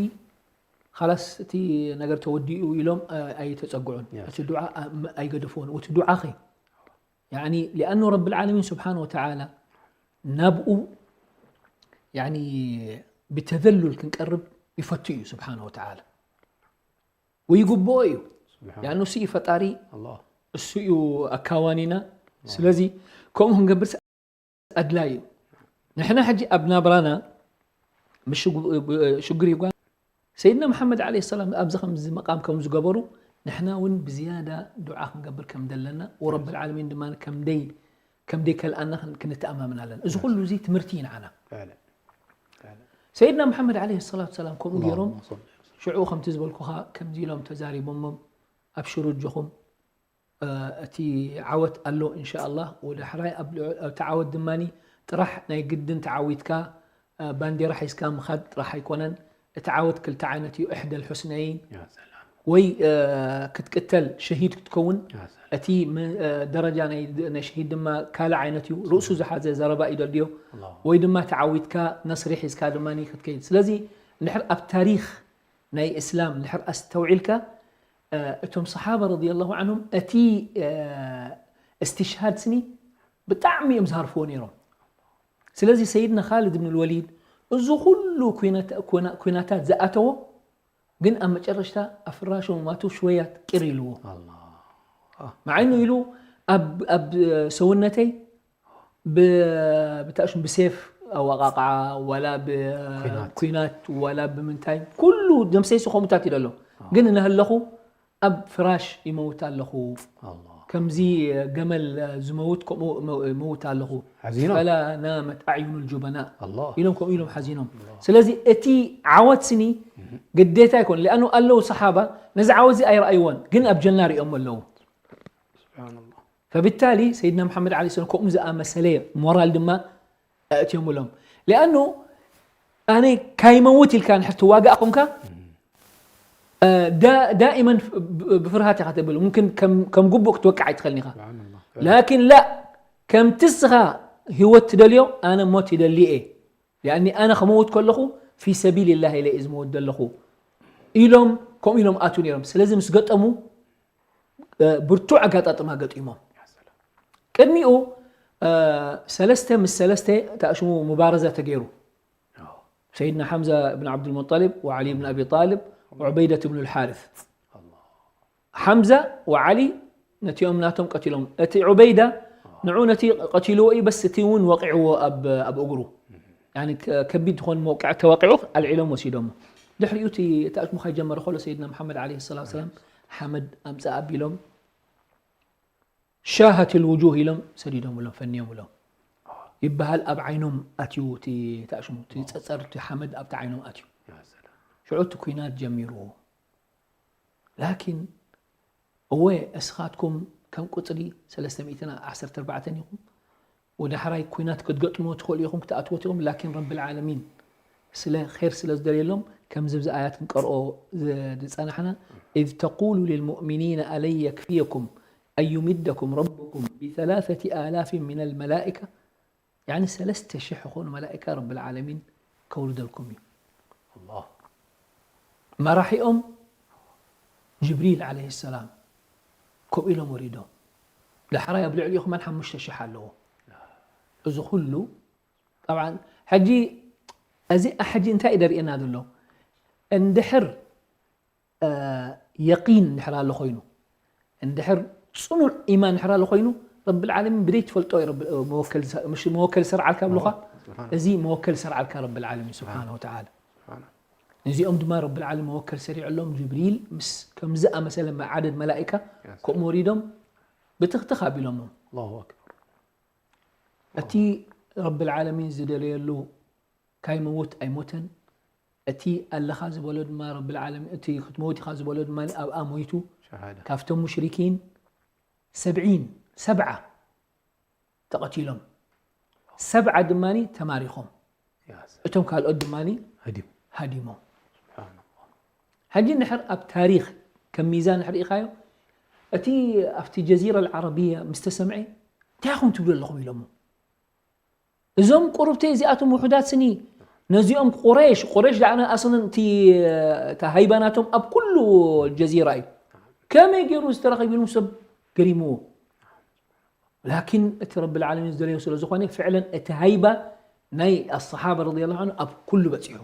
ኻላስ እቲ ነገር ተወዲኡ ኢሎም ኣ- ኣይተጸግዑን። እቲ ዱዓ ኣ- ም- ኣይገደፍዎን። እቲ ዱዓ ኸ ያኒ ሊኣኑ ረብል ዓለሚን ስብሓነ ወተዓላ ናብኡ ያኒ ብተዘሉል ክንቀርብ ይፈቱ እዩ ስብሓነ ወተዓላ። ወይግብኦ እዩ። ስብሓን ሊኣኑ እሱ እዩ ፈጣሪ፣ ኣላህ። እሱ እዩ ኣካዋኒና። ስለዚ ከምኡ ክንገብርስ ኣድላይ እዩ። ንሕና ሕጂ ኣብ ናብራና ብሽጉ- ብ- ሽግር ይጓ ሰይድና መሓመድ ዓለይሂ ሰላም ኣብዚ ከምዚ መቃም ከም ዝገበሩ ንሕና እውን ብዝያዳ ዱዓ ክንገብር ከም ዘለና ወረብል ዓለሚን ድማ ከምደይ ከምደይ ከልኣና ክን- ክንተኣማመን ኣለና። እዚ ኩሉ እዚ ትምህርቲ እዩ ንዓና። ፍዕለን። ፍዕለን። ሰይድና መሓመድ ዓለይሂ ሰላቱ ሰላም ከምኡ ገይሮም اللهم صل وسلم. ሽዑ ከምቲ ዝበልኩኻ ከምዚ ኢሎም ተዛሪቦሞም ኣብሽሩ እጆኹም እ፣ እቲ ዓወት ኣሎ እንሻኣላህ። ወዳሕራይ ኣብ ልዑ- ኣብቲ ዓወት ድማ ጥራሕ ናይ ግድን ተዓዊትካ እ፣ ባንዴራ ሒዝካ ምኻድ ጥራሕ ኣይኮነን። እቲ ዓወት ክልተ ዓይነት እዩ፣ እሕደል ሑስነይን يا سلام. ወይ እ፣ ክትቅተል ሸሂድ ክትከውን يا سلام. እቲ ም- እ፣ ደረጃ ናይ ናይ ሸሂድ ድማ ካልእ ዓይነት እዩ። ርእሱ ዝሓዘ ዘረባ እዩ ደልድዮ الله. ወይ ድማ ተዓዊትካ ነስሪ ሒዝካ ድማ ክትከይድ። ስለዚ እንድሕር ኣብ ታሪኽ ናይ እስላም እንድሕር ኣስተውዒልካ እ፣ እቶም ሰሓባ ረዲየላሁ ዓንሁም እቲ እ፣ እስትሽሃድ ስኒ ብጣዕሚ እዮም ዝሃርፍዎ ነይሮም። ስለዚ ሰይድና ኻልድ ብን ልወሊድ እዚ ኩሉ ኩናት- ኩና- ኩናታት ዝኣተዎ ግን ኣብ መጨረሽታ ኣብ ፍራሹ ማቱ ሽወያት ቅር ኢልዎ። الله. መዓይኑ ኢሉ ኣብ ኣብ ሰውነተይ ብ- ብታሽም ብሴፍ ኣወቃቅዓ ዋላ ብኩናት ዋላ ብምንታይ ኩሉ ደምሰይሲ ከምኡታት እዩ ኣሎ። ግን እናሃለኹ ኣብ ፍራሽ ይመውት ኣለኹ። الله. ከምዚ ገመል ዝመውት ከምኡ መ- መውት ኣለኹ። ሓዚኖም። ፈላ ናመት ኣዕዩኑ ልጁበና الله. ኢሎም ከምኡ ኢሎም ሓዚኖም። ስለዚ እቲ ዓወት ስኒ ግዴታ ይኮን ሊኣኑ ኣለዉ ሰሓባ ነዚ ዓወት እዚ ኣይረኣይዎን ግን ኣብ ጀና ሪኦም ኣለዉ። سبحان الله. ፈብታሊ ሰይድና መሓመድ ዓለይሂ ሰላም ከምኡ ዝኣመሰለ ሞራል ድማ ኣእትዮምሎም። ሊኣኑ ኣነ ካይመውት ኢልካ ንሕር ትዋጋእ ኮንካ እ፣ ዳ- ዳኢመን ብ- ብፍርሃት ኢኻ ተብል። ሙምክን ከም- ከም ግቡእ ክትወቅዕ ኣይትኽእልን ኢኻ። سبحان الله. ላኪን ላ ከምቲ እስኻ ህይወት ትደልዮ ኣነ ሞት ይደሊ እየ። ያኒ ኣነ ከመውት ከለኹ ፊ ሰቢልላህ ኢለ እየ ዝመውት ዘለኹ ኢሎም ከምኡ ኢሎም ኣትው ነይሮም። ስለዚ ምስ ገጠሙ እ፣ ብርቱዕ ኣጋጣጥማ ገጢሞም። ቅድሚኡ እ፣ ሰለስተ ምስ ሰለስተ ተኣሽሙ ሙባረዛ ተገይሩ። ሰይድና ሓምዛ ብን ዓብዱልሙጠሊብ ወዓሊ ብን ኣቢ ጣልብ ወዑበይደት ብን ልሓርስ። ሓምዛ ወዓሊ ነቲኦም ናቶም ቀቲሎም። እቲ ዑበይዳ ንዑ ነቲ ቀቲልዎ እዩ፣ በስ እቲ እውን ወቂዕዎ ኣብ ኣብ እግሩ። ያኒ ከ- ከቢድ ዝኾን መውቅዕ ተወቂዑ ኣልዒሎም ወሲዶሞ። ድሕሪኡ እቲ እቲ ኣሽሙኻ ጀመረ ከሎ ሰይድና መሓመድ ዓለይሂ ሰላቱ ሰላም ሓመድ ኣምፅእ ኣቢሎም ሻሃት ልውጁህ ኢሎም ሰዲዶምሎም ፈንዮምሎም ይበሃል። ኣብ ዓይኖም ኣትዩ እቲ ታሽሙ እቲ ጸጸር እቲ ሓመድ ኣብቲ ዓይኖም ኣትዩ። ሽዑ እቲ ኩናት ጀሚርዎ። ላኪን እወ እስኻትኩም ከም ቁፅሪ ሰለስተ ሚእትን ዓሰርተ ኣርባዕተን ኢኹም። ወደ ሓራይ ኩናት ክትገጥምዎ ትኽእሉ ኢኹም ክትኣትዎ ኢኹም ላኪን ረብል ዓለሚን ስለ ር ስለ ዝደልየሎም ከምዚ ብዚ ኣያት ክንቀርኦ ዝፀናሕና إذ تقول للمؤمنين ألن يكفيكم أن يمدكم ربكم بثلاثة آلاف من الملائكة يعني ሰለስተ ሽሕ ዝኾኑ መላእካ ረብል ዓለሚን ከውርደልኩም እዩ። الله መራሒኦም ጅብሪል ዓለይሂ ሰላም ኮብ ኢሎም ወሪዶም። ዳሕራይ ኣብ ልዕሊኡ ከማን ሓሙሽተ ሽሕ ኣለዎ። እዚ ኩሉ ጠብዓን ሕጂ እዚ ሕጂ እንታይ እዩ ደርእየና ዘሎ? እንድሕር የቂን እንድሕር ኣሎ ኮይኑ እንድሕር ፅኑዕ ኢማን እንድሕር ኣሎ ኮይኑ ረብል ዓለሚን ብደይ ትፈልጦ እዩ ረብ- መወከል ሰ- ምሽ መወከል ሰርዓልካ ብሉኻ ስብሓን እዚ መወከል ሰርዓልካ ረብል ዓለሚን ስብሓን ወተዓላ ስብሓን ነዚኦም ድማ ረብል ዓለሚን መወከል ሰሪዕሎም ጅብሪል ምስ ከምዚ ኣመሰለ ዓደድ መላኢካ ከምኡ ወሪዶም ብትኽትኽ ኣቢሎሞም الله أكبر እቲ ረብል ዓለሚን ዝደለየሉ ካይመውት ኣይሞተን እቲ ኣለኻ ዝበሎ ድማ ረብል ዓለሚን እቲ ክትመውት ኢኻ ዝበሎ ድማ ኣብኣ ሞይቱ شهادة ካብቶም ሙሽሪኪን ሰብዒን ሰብዓ ተቐቲሎም ሰብዓ ድማ ተማሪኾም يا سلام እቶም ካልኦት ድማ هدم ሃዲሞም سبحان الله ሕጂ ንሕር ኣብ ታሪኽ ከም ሚዛን ንሕር ኢኻዮ እቲ ኣብቲ ጀዚራ ዓረብያ ምስ ተሰምዐ እንታይ ኢኹም ትብሉ ኣለኹም ኢሎሞ እዞም ቁሩብተይ እዚኣቶም ውሑዳት ስኒ ነዚኦም ቁረሽ ቁረሽ ዳዕና ኣስልን እቲ እታ ሃይባ ናቶም ኣብ ኩሉ ጀዚራ እዩ ከመይ ገይሩ ዝተረኸብ ኢሉ ሰብ ገሪምዎ ላኪን እቲ ረብል ዓለሚን ዝደለዮ ስለ ዝኾነ ፍዕለን እቲ ሃይባ ናይ ኣሰሓባ ረዲየላሁ ዐንሁ ኣብ ኩሉ በፂሑ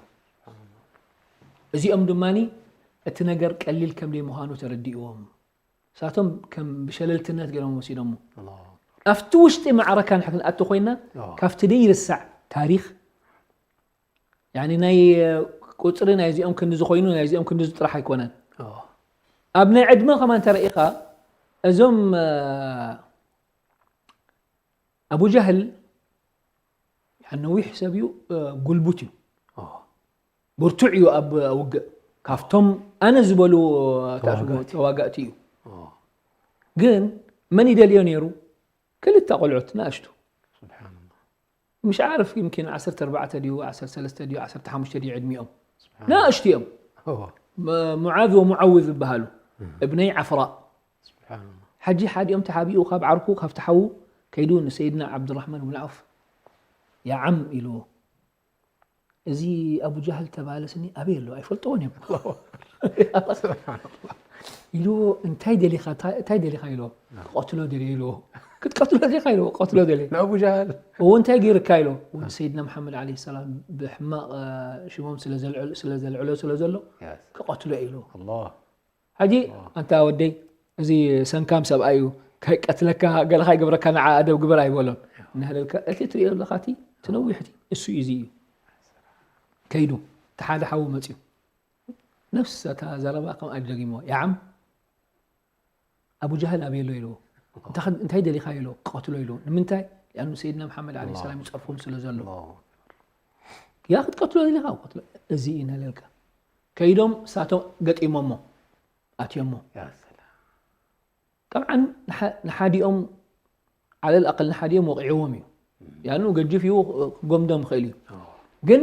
እዚኦም ድማ እቲ ነገር ቀሊል ከም ደይ ምዃኑ ተረዲእዎም ሳቶም ከም ብሸለልትነት ገይሮም ወሲዶሞ الله ኣብቲ ውሽጢ ማዕረካ ንሕና ክንኣቱ ኮይና آه ካብቲ ደይርሳዕ ታሪኽ ያኒ ናይ ቁፅሪ ናይዚኦም ክንዲ ዝኾይኑ ናይዚኦም ክንዲ ጥራሕ ኣይኮነን آه ኣብ ናይ ዕድመ ከማን ተረኢኻ እዞም ኣቡ ጃህል ነዊሕ ሰብ እዩ ጉልቡት እዩ آه ብርቱዕ እዩ ኣብ ውግእ ካብቶም ኣነ ዝበሉ ተዋጋእቲ። ተዋጋእቲ እዩ آه ግን መን ይደልዮ ነይሩ ክልተ ቆልዑት ንኣሽቱ سبحان الله مش عارف يمكن ዓሰርተ ኣርባዕተ ድዩ ዓሰርተ ሰለስተ ድዩ ዓሰርተ ሓሙሽተ ድዩ ዕድሚኦም سبحان ንኣሽቱ እዮም الله م- ሙዓዝ ወሙዓውዝ ዝበሃሉ እብነይ ዓፍራ سبحان الله ሓጂ ሓዲኦም ተሓቢኡ ካብ ዓርኩ ካብቲ ሓዉ ከይዱ ንሰይድና ዓብድራሕማን ብን ዓውፍ ያዓም ኢልዎ እዚ ኣቡ ጃህል ተባለ ስኒ ኣበይ ኣሎ ኣይፈልጥዎን እዮም سبحان الله ኢልዎ እንታይ ደሊኻ እንታይ ደሊኻ ኢልዎ ክቐትሎ ደልየ ኢልዎ ክትቀትሎ ደሊኻ ኢልዎ ክቐትሎ ደልየ ንኣቡ ጃህል እዎ እንታይ ገይርካ ኢልዎ እውን ሰይድና መሓመድ ዓለ ሰላም ብሕማቕ ሽሞም ስለ ዘልዕሎ ስለ ዘሎ يا ክቐትሎ ኢልዎ الله ሕጂ ኣንታ ወደይ እዚ ሰንካም ሰብኣይ እዩ ከይቀትለካ ገለ ከይገብረካ ንዓ ኣደብ ግበር ኣይበሎን እናሃለልካ እቲ ትሪኦ ዘለኻ እቲ ትነዊሕቲ እሱ እዩ እዚ እዩ ከይዱ እቲ ሓደ ሓዉ መፅዩ ነፍስ እታ ዘረባ ከም ኣደጊሞ ያዓም ኣቡ ጃህል ኣበይ ኣሎ ኢልዎ እንታይ ደሊኻ ኢልዎ ክቐትሎ ኢልዎ ንምንታይ ሊኣኑ ሰይድና መሓመድ ዓለ ሰላም ይፀርፎም ስለ ዘሎ الله ያ ክትቀትሎ ደሊኻ ክትሎ እዚ እዩ ነለልካ ከይዶም እሳቶም ገጢሞሞ ኣትዮሞ يا سلام ጠብዓን ንሓዲኦም ዓለል ኣቀል ንሓዲኦም ወቂዕዎም እዩ ያኑ ገጅፍ እዩ ክጎምዶም ይኽእል እዩ آه ግን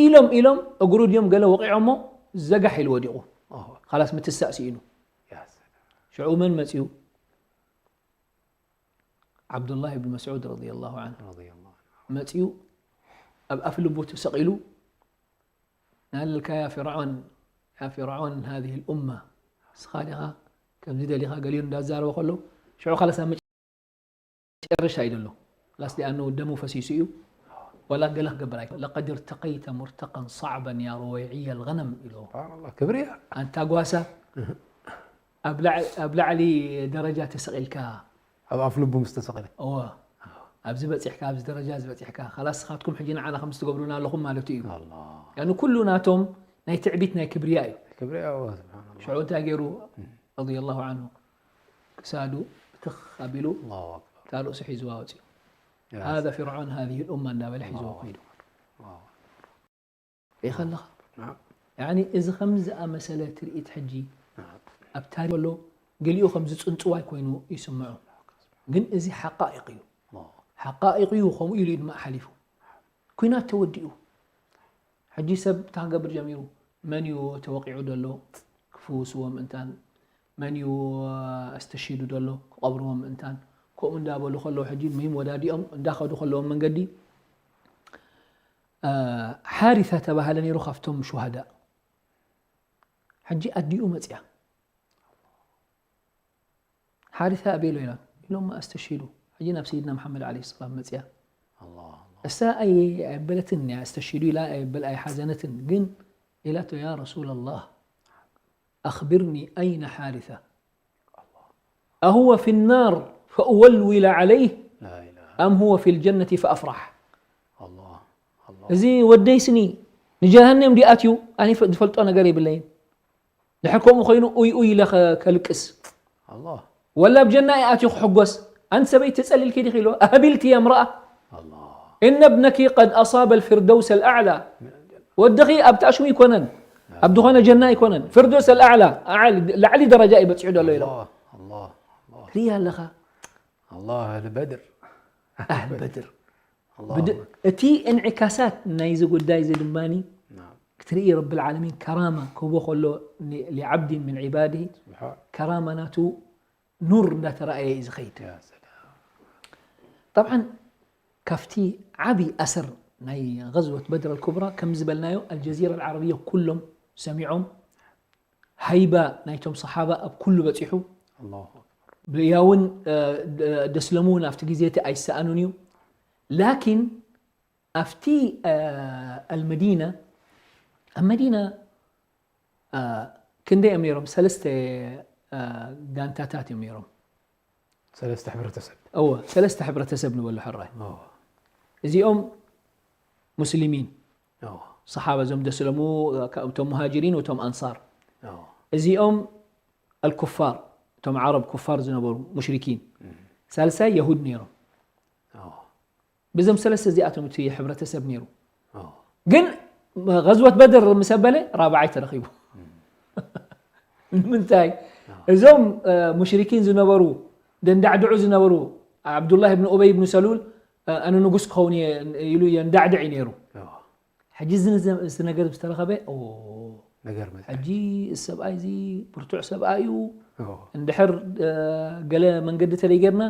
ኢሎም ኢሎም እግሩ ድዮም ገለ ወቂዖሞ ዘጋሕ ኢሉ ወዲቑ آه ካላስ ምትሳእ ስኢኑ يا سلام ሽዑ መን መፅዩ ዓብዱላህ ብን መስዑድ ረዲየላሁ ዐንሁ رضي الله عنه መፅዩ ኣብ ኣፍ ልቡ ተሰቒሉ ናልልካ ያ ፍርዖን ያ ፍርዖን ሃዚህ ልኡማ እስኻ ዲኻ ከምዚ ደሊኻ ገሊኡ እንዳዛረበ ከሎ ሽዑ ካላስ ኣብ መጨረሻ እዩ ዘሎ ላስ ዲኣኑ ደሙ ፈሲሱ እዩ ወላ ገለ ክገብር ኣይ لقد ارتقيت مرتقا صعبا يا رويعي الغنم ኢልዎ سبحان الله ክብሪ እያ ኣንታ ጓሳ ኣብ ላዕ- ኣብ ላዕሊ ደረጃ ተሰቒልካ ኣብ ኣፍ ልቡ ምስ ተሰቐለ እወ ኣብዚ በፂሕካ ኣብዚ ደረጃ እዚ በፂሕካ ካላስ ስኻትኩም ሕጂ ንዓና ከምዚ ትገብሩና ኣለኹም ማለት እዩ الله ያኒ ኩሉ ናቶም ናይ ትዕቢት ናይ ክብርያ እዩ ክብሪ እያ سبحان الله ሽዑ እንታይ ገይሩ ረዲየላሁ ዐንሁ ክሳዱ ትኽ ኣቢሉ الله أكبر እታ ርእሱ ሒዝዋ ወፂኡ። يا هذا فرعون هذه الأمة እንዳበለ ሒዝዎ ከይዱ። الله ሪኢኻ ኣለኻ? نعم ያኒ እዚ ከም ዝኣመሰለ ትርኢት ሕጂ نعم ኣብ ታሪክ ከሎ ገሊኡ ከም ዝፅንፅዋይ ኮይኑ ይስምዖ። ግን እዚ ሓቃኢቕ እዩ። الله ሓቃኢቕ እዩ። ከምኡ ኢሉ እዩ ድማ ሓሊፉ። ኲናት ተወዲኡ። ሕጂ ሰብ እንታይ ክገብር ጀሚሩ? መን እዩ ተወቂዑ ዘሎ ክፍውስዎ ምእንታን፣ መን እዩ ኣስተሽሂዱ ዘሎ ክቐብርዎ ምእንታን፣ ከምኡ እንዳበሉ ከለዉ ሕጂ ሚም ወዳዲኦም እንዳኸዱ ከለዎም መንገዲ እ፣ ሓሪታ ተባሃለ ነይሩ ካብቶም ሹሃዳእ። ሕጂ ኣዲኡ መፅያ ሓሪታ ኣበይ ኣሎ ኢላ ኢሎም ኣስተሽሂዱ። ሕጂ ናብ ሰይድና መሓመድ ዓለይሂ ሰላም መፅያ። الله እሳ ኣይ ኣይበለትን እያ ኣስተሽሂዱ ኢላ ኣይበል ኣይሓዘነትን። ግን ኢላቶ ያ ረሱላ ላህ ኣኽብርኒ ኣይነ ሓሪታ ኣሁወ ፊ ናር ፈእወልዊለ ዓለይህ لا إله ኣም ሁወ ፊ ልጀነቲ ፈኣፍራሕ። الله الله እዚ ወደይ ስኒ ንጀሃነም ዲኣትዩ ኣነ ዝፈልጦ ነገር የብለይን። ድሕር ከምኡ ኮይኑ ኡይ ኡይ ኢለ ከ- ከልቅስ الله ወላ ኣብ ጀና ይኣትዩ ክሕጎስ። ኣንቲ ሰበይቲ ተጸሊልኪ ዲኺ ኢሎ ኣህቢልቲ የምረኣ الله إن ابنك قد أصاب الفردوس الأعلى ወድኺ ኣብ ታሽሙ ይኮነን ኣብ ዝኾነ ጀና ይኮነን ፍርዶስ ኣልኣዕላ ኣዓሊ- ላዕሊ ደረጃ እዩ በፂሑ ዘሎ ኢሎ الله الله الله ሪያ ኣለኻ الله أهل بدر ኣህል በድር الله ብድ- እቲ እንዕካሳት ናይዚ ጉዳይ እዚ ድማኒ نعم ክትርኢ ረብል ዓለሚን ከራማ ክህቦ ከሎ ሊ- ሊዓብዲን ምን ዒባድሂ سبحان ከራማ ናቱ ኑር እንዳተረኣየ እዩ ዝኸይድ። يا سلام ጠብዓን ካብቲ ዓብዪ ኣሰር ናይ غزوة بدر الكبرى ከም ዝበልናዮ ኣልጀዚራ العربية ኩሎም ሰሚዖም ሃይባ ናይቶም ሰሓባ ኣብ ኩሉ በፂሑ الله أكبر ብያውን ደስለሙ እውን ኣብቲ ግዜ እቲ ኣይሰኣኑን እዩ። ላኪን ኣብቲ ኣልመዲና ኣብ መዲና ክንደይ እዮም ነይሮም? ሰለስተ ጋንታታት እዮም ነይሮም። ሰለስተ ሕብረተሰብ እወ ሰለስተ ሕብረተሰብ ንበሉ ሕራይ። እዎ፣ እዚኦም ሙስሊሚን እዎ፣ ሰሓባ እዞም ደስለሙ እቶም ሙሃጅሪን እቶም ኣንሳር። እዎ። እዚኦም ኣልኩፋር እቶም ዓረብ ኩፋር ዝነበሩ ሙሽሪኪን። ሳልሳይ የሁድ ነይሮም። እዎ፣ ብዞም ሰለስተ እዚኣቶም እቲ ሕብረተሰብ ነይሩ። እዎ። ግን غزوة بدر ምስ ኣበለ ራብዓይ ተረኺቡ። ንምንታይ እዞም ሙሽሪኪን ዝነበሩ ደንዳዕድዑ ዝነበሩ ዓብዱላህ ብን ኡበይ ብን ሰሉል ኣነ ንጉስ ክኸውን እየ ኢሉ የንዳዕድዕ እዩ ነይሩ። እዎ። ሕጂ እዚ ንዘ- እዚ ነገር ዝተረኸበ ኦ ነገር መጣ። ሕጂ እዚ ሰብኣይ እዚ ብርቱዕ ሰብኣይ እዩ እዎ። እንድሕር ገለ መንገዲ ተደይ ጌርና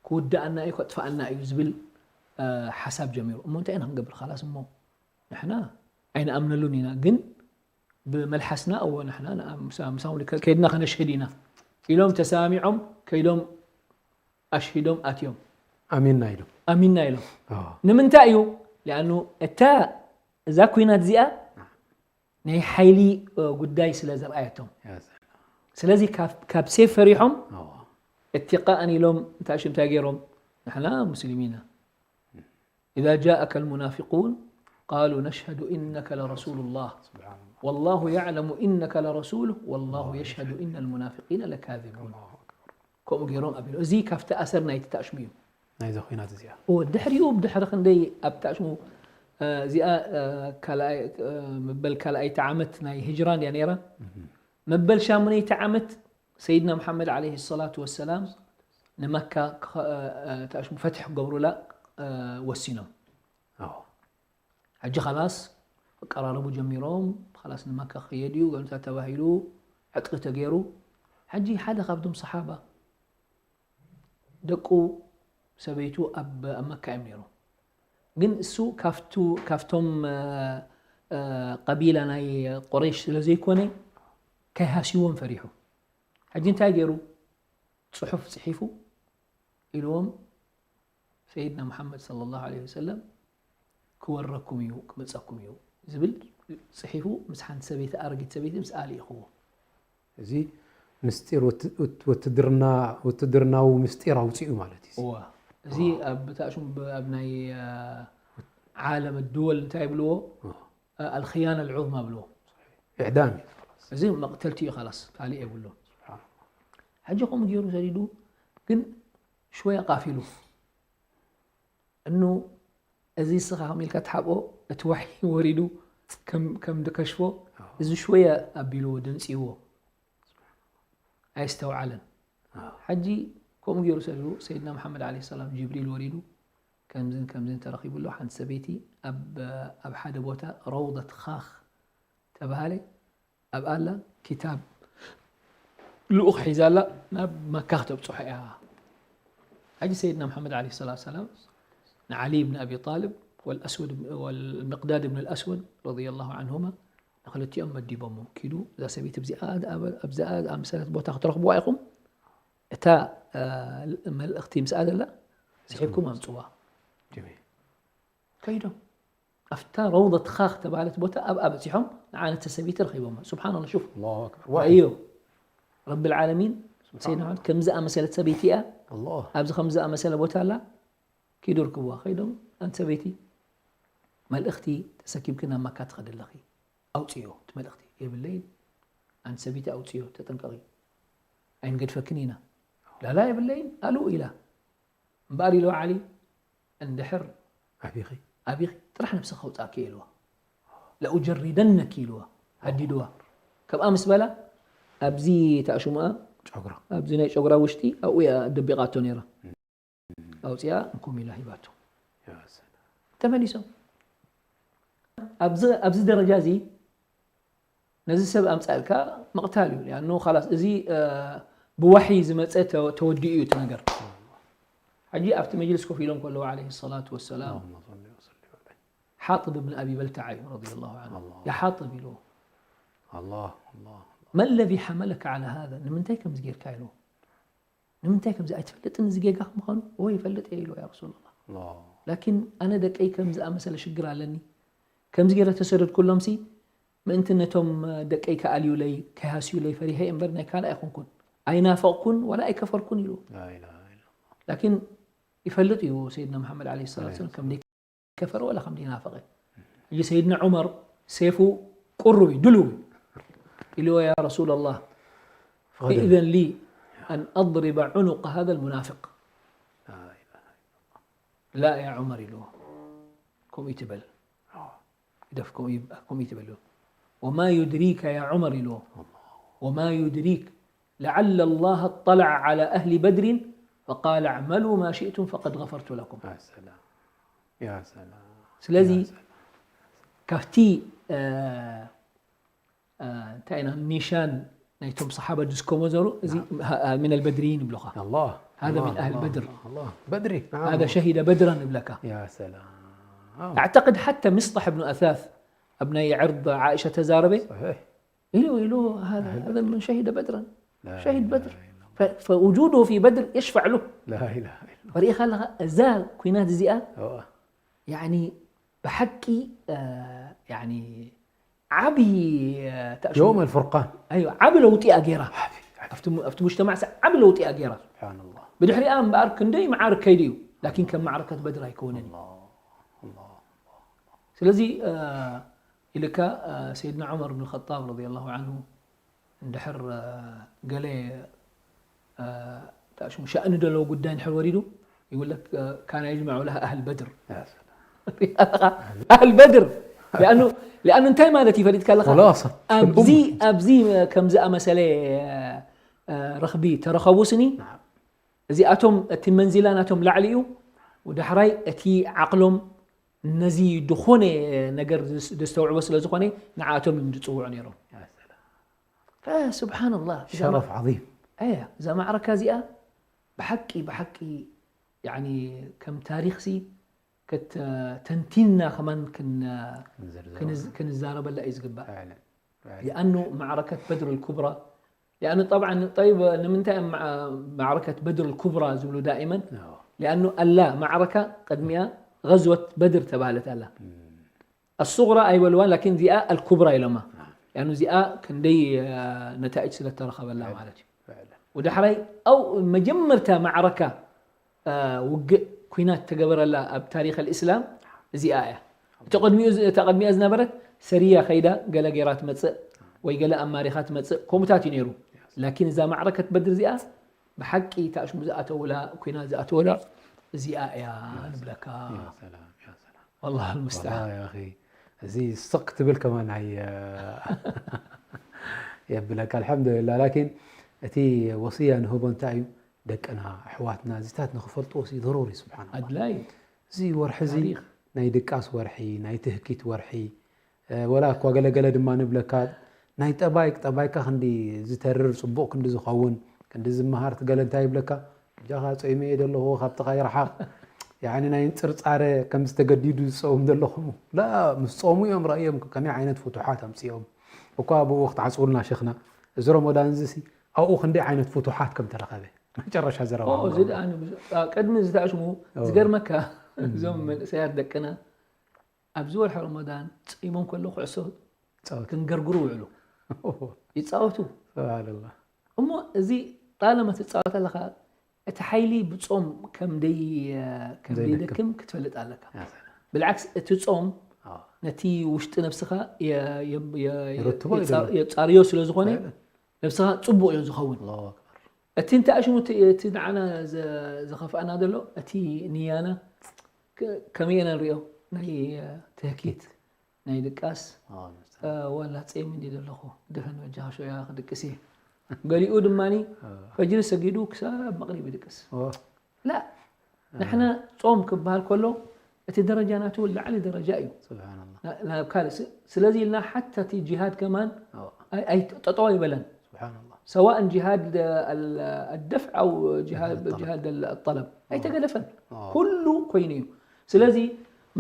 ክውድኣና እዩ ከጥፍኣና እዩ ዝብል ሓሳብ ጀሚሩ። እሞ እንታይ ኢና ክንገብር? ካላስ እሞ ንሕና ኣይንኣምነሉን ኢና፣ ግን ብመልሓስና እዎ ንሕና ንኣ- ምሳ- ምሳም ከይድና ከነሽህድ ኢና ኢሎም ተሰማሚዖም ከይዶም ኣሽሂዶም ኣትዮም። ኣሚንና ኢሎም። ኣሚንና ኢሎም። እዎ። ንምንታይ እዩ? ሊኣኑ እታ እዛ ኩናት እዚኣ ናይ ሓይሊ ጉዳይ ስለ ዘርኣየቶም። ያ ሰላም። ስለዚ ካብ- ካብ ሴፍ ፈሪሖም እዎ። እትቃእን ኢሎም እንታይ ሽም እንታይ ገይሮም ንሕና ሙስሊሚና إذا جاءك المنافقون قالوا نشهد إنك لرسول الله ስብሓን ኣላህ። والله يعلم إنك لرسوله والله يشهد إن المنافقين لكاذبون ከምኡ ገይሮም ኣቢሉ እዚ ካብቲ ኣሰር ናይቲ ታሽሙ እዩ። ናይዚ ኩናት እዚኣ ድሕሪኡ ብድሕሪ ክንደይ ኣብ ታሽሙ እዚኣ ካልኣይ- መበል ካልኣይቲ ዓመት ናይ ህጅራ እንድያ ነይራ። መበል ሻሙነይቲ ዓመት ሰይድና መሓመድ ዓለይሂ ሰላቱ ወሰላም ንመካ ክኸ- ታሽሙ ፈትሒ ክገብሩላ ወሲኖም። እዎ። ሕጂ ኻላስ ክቀራረቡ ጀሚሮም። ኻላስ ንመካ ክኸየድ እዩ ገምታ ተባሂሉ ዕጥቂ ተገይሩ። ሕጂ ሓደ ካብቶም ሰሓባ ደቁ ሰበይቱ ኣብ ኣብ መካ እዮም ነይሮም። ግን እሱ ካብቱ ካብቶም ቀቢላ ናይ ቁረይሽ ስለ ዘይኮነ ከይሃስይዎም ፈሪሑ። ሕጂ እንታይ ገይሩ? ፅሑፍ ፅሒፉ ኢልዎም ሰይድና ሙሓመድ ሰለላሁ ዐለይሂ ወሰለም ክወረኩም እዩ ክመፀኩም እዩ ዝብል ፅሒፉ ምስ ሓንቲ ሰበይቲ ኣረጊት ሰበይቲ ምስ ኣልኢኽዎ። እዚ ምስጢር ውት- ውት- ውትድርና ውትድርናዊ ምስጢር ኣውፅኡ ማለት እዩ። እዋ እዚ ኣብ ብታሽሙ ኣብ ናይ ዓለም ድወል እንታይ ይብልዎ? ኣልክያና ልዑዝማ ብልዎ። ኢዕዳም እዩ። እዚ መቕተልቲ እዩ ካላስ ካልእ የብሎ። ሕጂ ከምኡ ገይሩ ሰዲዱ ግን ሽወያ ቃፊሉ እኑ እዚ ስኻ ከም ኢልካ ትሓብኦ እቲ ዋሒ ወሪዱ ከም ድከሽፎ እዚ ሽወያ ኣቢልዎ ደንፅይዎ ኣየስተውዓለን። ሕጂ ከምኡ ገይሩ ሰዲዱ ሰይድና መሓመድ ዓለ ሰላም ጅብሪል ወሪዱ ከምዝን ከምዝን ተረኺቡ ኣሎ። ሓንቲ ሰበይቲ ኣብ ሓደ ቦታ ረውደት ኻኽ ተባሃለ ኣብ ኣላ ኪታብ ልኡኽ ሒዛላ ናብ መካ ክተብፅሖ እያ። ሕጂ ሰይድና መሓመድ ዓለ ሰላት ሰላም ንዓሊ ብን ኣቢ ጣልብ ወልኣስወድ ወልሚቅዳድ ብን ኣልኣስወድ ረዲየላሁ ዓንሁማ ንክልቲኦም መዲቦሞ ኪዱ እዛ ሰበይቲ ኣብዚኣ ኣብዚኣ ዝኣመሰለት ቦታ ክትረኽብዋ ኢኹም እታ መልእኽቲ ምስኣ ዘላ ስሒብኩም ኣምፅዋ። ከይዶም ኣብታ ረውደት ኻኽ ተባሃለት ቦታ ኣብኣ በፂሖም ንዓነተ ሰበይቲ ረኺቦማ። ስብሓንላ ሹፍ ኣላሁ ኣክበር ረእዮ ረቢ ልዓለሚን ሰይድና መሓመድ ከምዚ ኣመሰለት ሰበይቲ እያ ኣላህ ኣብዚ ከምዚ ኣመሰለ ቦታ ኣላ ኪዱ ርክብዋ ከይዶም ኣንቲ ሰበይቲ መልእኽቲ ተሰኪምኪ ናብ መካ ትኸዲ ኣለኺ ኣውፅዮ እቲ መልእኽቲ የብለይን ኣንቲ ሰበይቲ ኣውፅዮ ተጠንቀቒ ኣይንገድፈክን ኢና ላላ የብለይን ኣሉ ኢላ እምበኣር ኢልዋ ዓሊ እንድሕር ኣቢኺ ኣቢኺ ጥራሕ ነብስኺ ከውፅኣኪ ኢልዋ ለኡጀሪደነኪ ኢልዋ ሃዲድዋ ከምኣ ምስ በላ ኣብዚ ታእሽሙኣ ጨጉራ ኣብዚ ናይ ጨጉራ ውሽጢ ኣብኡ እያ ደቢቓቶ ነይራ ኣውፅኣ እንኩም ኢላ ሂባቶ ያ ሰላም ተመሊሶም ኣብዚ ኣብዚ ደረጃ እዚ ነዚ ሰብ ኣምፃእልካ ምቕታል እዩ ሊኣኑ ኻላስ እዚ ብዋሒ ዝመፀ ተወዲኡ እዩ እቲ ነገር ሕጂ ኣብቲ መጅልስ ኮፍ ኢሎም ከለዉ ዓለይሂ ሰላቱ ወሰላም اللهم صل وسلم عليه ሓጥብ እብን ኣቢ በልተዓ እዩ ረዲየላሁ ዓንሁ ኣላህ። ያ ሓጥብ ኢልዎ الله الله ما الذي حملك على هذا ንምንታይ ከምዚ ጌርካ ኢልዎ ንምንታይ ከምዚ ኣይትፈልጥን እዚ ጌጋ ምዃኑ እወ ይፈልጥ እየ ኢልዎ ያ ረሱላላህ الله ላኪን ኣነ ደቀይ ከም ዝኣመሰለ ሽግር ኣለኒ ከምዚ ገይረ ተሰደድኩሎምሲ ምእንቲ ነቶም ደቀይ ክኣልዩለይ ከይሃስዩለይ ፈሪሀ እየ እምበር ናይ ካልእ ኣይኮንኩን ኣይናፈቕኩን ወላ ኣይከፈርኩን ኢሉ لا إله إلا الله ላኪን ይፈልጥ እዩ ሰይድና መሓመድ ዓለይሂ ሰላቱ ወሰላም ከም ከፈረ ወላ ከም ናፈቐ ሕጂ ሰይድና ዑመር ሴፉ ቁሩብ እዩ ድልው እዩ ኢልዎ ያ ረሱላላህ فغدا ائذن لي أن أضرب عنق هذا المنافق لا إله لا يا عمر ኢልዎ ከምኡ ይትበል ግደፍ ከምኡ ይብ- ከምኡ ይትበል وما يدريك يا عمر ኢልዎ وما يدريك لعل الله اطلع على أهل بدر فقال اعملوا ما شئتم فقد غفرت لكم يا سلام يا سلام ስለዚ يا سلام. ካብቲ እ፣ እ፣ እንታይ ኢና ኒሻን ናይቶም ሰሓባ ድስከሞ ዘሩ እዚ من البدريين ይብሉኻ الله هذا من الله، أهل الله، بدر. الله بدري نعم. هذا شهد بدرا ይብለካ يا سلام أعتقد حتى مصطح بن أثاث ኣብ ናይ عرض عائشة ተዛረበ صحيح ኢሉ ኢሉ هذا هذا من شهد بدرا لا شهد إله بدر إلا الله. ف- فوجوده في بدر يشفع له لا إله إلا الله ርኢኻ ኣለኻ እዛ ኩናት እዚኣ أوه. يعني ብሓቂ እ፣ يعني ዓቢ እ፣ ተእሽሙ- يوم الفرقان ኣይዋ ዓቢ ለውጢ እያ ገይራ ኣብቲ ሙ- ኣብቲ ሙጅተማዕ ዓቢ ለውጢ እያ ገይራ سبحان الله ብድሕሪኣ እምበኣር ክንደይ መዓርክ ከይዱ እዩ ላኪን ከም ማዕረከት በድር ኣይከውንን እዩ الله الله ስለዚ እ፣ ኢልካ እ፣ ሰይድና ዑመር ብን ኸጣብ ረዲየላሁ ዓንሁ እንድሕር እ፣ ገለ እ፣ እንታይ ሽሙ ሻእኒ ዘለዎ ጉዳይ እንድሕር ወሪዱ ይብለክ እ፣ ካነ የጅመዑ ለሃ ኣህል በድር يا سلام ኣህል በድር ሊኣኑ ሊኣኑ እንታይ ማለት እዩ ፈሊጥካ ኣለኻ خلاصة ኣብዚ الأمة. ኣብዚ ከም ዝኣመሰለ እ፣ ረኽቢ ተረኸቡ ስኒ نعم. እዚኣቶም እቲ መንዚላ ናቶም ላዕሊ እዩ ወዳሕራይ እቲ ዓቕሎም ነዚ ዝኾነ ነገር ዘስተውዕቦ ስለ ዝኾነ ንዓኣቶም እዮም ዝፅውዑ ነይሮም يا سلام ስብሓንላህ شرف عظيم እያ እዛ ማዕረካ እዚኣ ብሓቂ ብሓቂ يعني ከም ታሪኽሲ ተንቲንና ከማን نزرزر. ክንዛረበላ እዩ ዝግባእ فعلا فعلا لأنه معركة بدر الكبرى لأنه طبعا طيب ንምንታይ معركة بدر الكبرى ዝብሉ دائما آه. لأنه ኣላ معركة ቅድሚያ غزوة بدر ተባህለት ኣላ الصغرى ኣይበልዋን لكن እዚኣ الكبرى ኢሎማ لأنه እዚኣ ክንደይ ነታእጅ ስለ ተረኸበላ ማለት እዩ فعلا ወዳሕራይ ኣው መጀመርታ معركة ውግእ ኩናት ተገበረላ ኣብ ታሪኽ الإسلام እዚኣ እያ እቲ ቅድሚኡ እታ ቅድሚኣ ዝነበረት ሰሪያ ከይዳ ገለ ገይራ ትመፅእ ወይ ገለ ኣማሪኻ ትመፅእ ከምኡታት እዩ ነይሩ لكن እዛ معركة بدر እዚኣ ብሓቂ ታሽሙ ዝኣተውላ ኩና ዝኣተውላ እዚኣ እያ ንብለካ። يا سلام يا سلام والله المستعان والله يا أخي እዚ ስቕ ትብል ከማን ኣይ የብለካ ኣልሓምዱሊላ ላኪን እቲ ወስያ ንህቦ እንታይ እዩ ደቅና ኣሕዋትና እዚታት ንክፈልጥዎ ሲ ضروري ስብሓን ኣድላይ እዚ ወርሒ እዚ ታሪኽ። ናይ ድቃስ ወርሒ ናይ ትህኪት ወርሒ ወላ እኳ ገለገለ ድማ ንብለካ ናይ ጠባይ ጠባይካ ክንዲ ዝተርር ፅቡቕ ክንዲ ዝኸውን ክንዲ ዝመሃር ትገለ እንታይ ይብለካ እጃኻ ፀይመ እየ ዘለኹ ካብ ጥቓ ይረሓቕ ያኒ ናይ ጥርፃረ ከም ዝተገዲዱ ዝፀውም ዘለኹም ላ ምስ ፆሙ እዮም ረእዮም ከመይ ዓይነት ፍቱሓት ኣምፅኦም እኳ ብኡ ክትዓፅውልና ሸኽና እዚ ረመዳን እዚ ሲ ኣብኡ ክንደይ ዓይነት ፍቱሓት ከም ተረኸበ መጨረሻ ዘረባ እዚ ደኣ ቅድሚ ዝተኣሽሙ ዝገርመካ እዞም መንእሰያት ደቅና ኣብዚ ወርሒ ረመዳን ፂሞም ከሎ ኩዕሶ ክንገርግሩ ውዕሉ ይፃወቱ ስብሓንላ እሞ እዚ ጣለማ ትፃወት ኣለካ እቲ ሓይሊ ብፆም ከምደይ ከምደይደክም ክትፈልጥ ኣለካ ብልዓክስ እቲ ፆም ነቲ ውሽጢ ነብስኻ የፃርዮ ስለ ዝኾነ ነብስኻ ፅቡቅ እዩ ዝኸውን እቲ እንታይ ኣሽሙ እቲ ንዓና ዝኸፍኣና ዘሎ እቲ ንያና ከመይ ኢና ንሪኦ ናይ ትህኪት ናይ ድቃስ ዋላ ጸይም እንዲ ዘለኹ ድሕን በጃኻ ሾያ ክድቅስ እየ ገሊኡ ድማ ፈጅሪ ሰጊዱ ክሳብ መቕሪብ ይድቅስ ላ ንሕና ጾም ክበሃል ከሎ እቲ ደረጃ ናቱ ላዕሊ ደረጃ እዩ ናብ ካልእ ስለዚ ኢልና ሓታ እቲ ጅሃድ ከማን ጠጠው ኣይበለን سواء جهاد الدفع أو جهاد الطلب ኣይተገደፈን ኩሉ ኮይኑ እዩ ስለዚ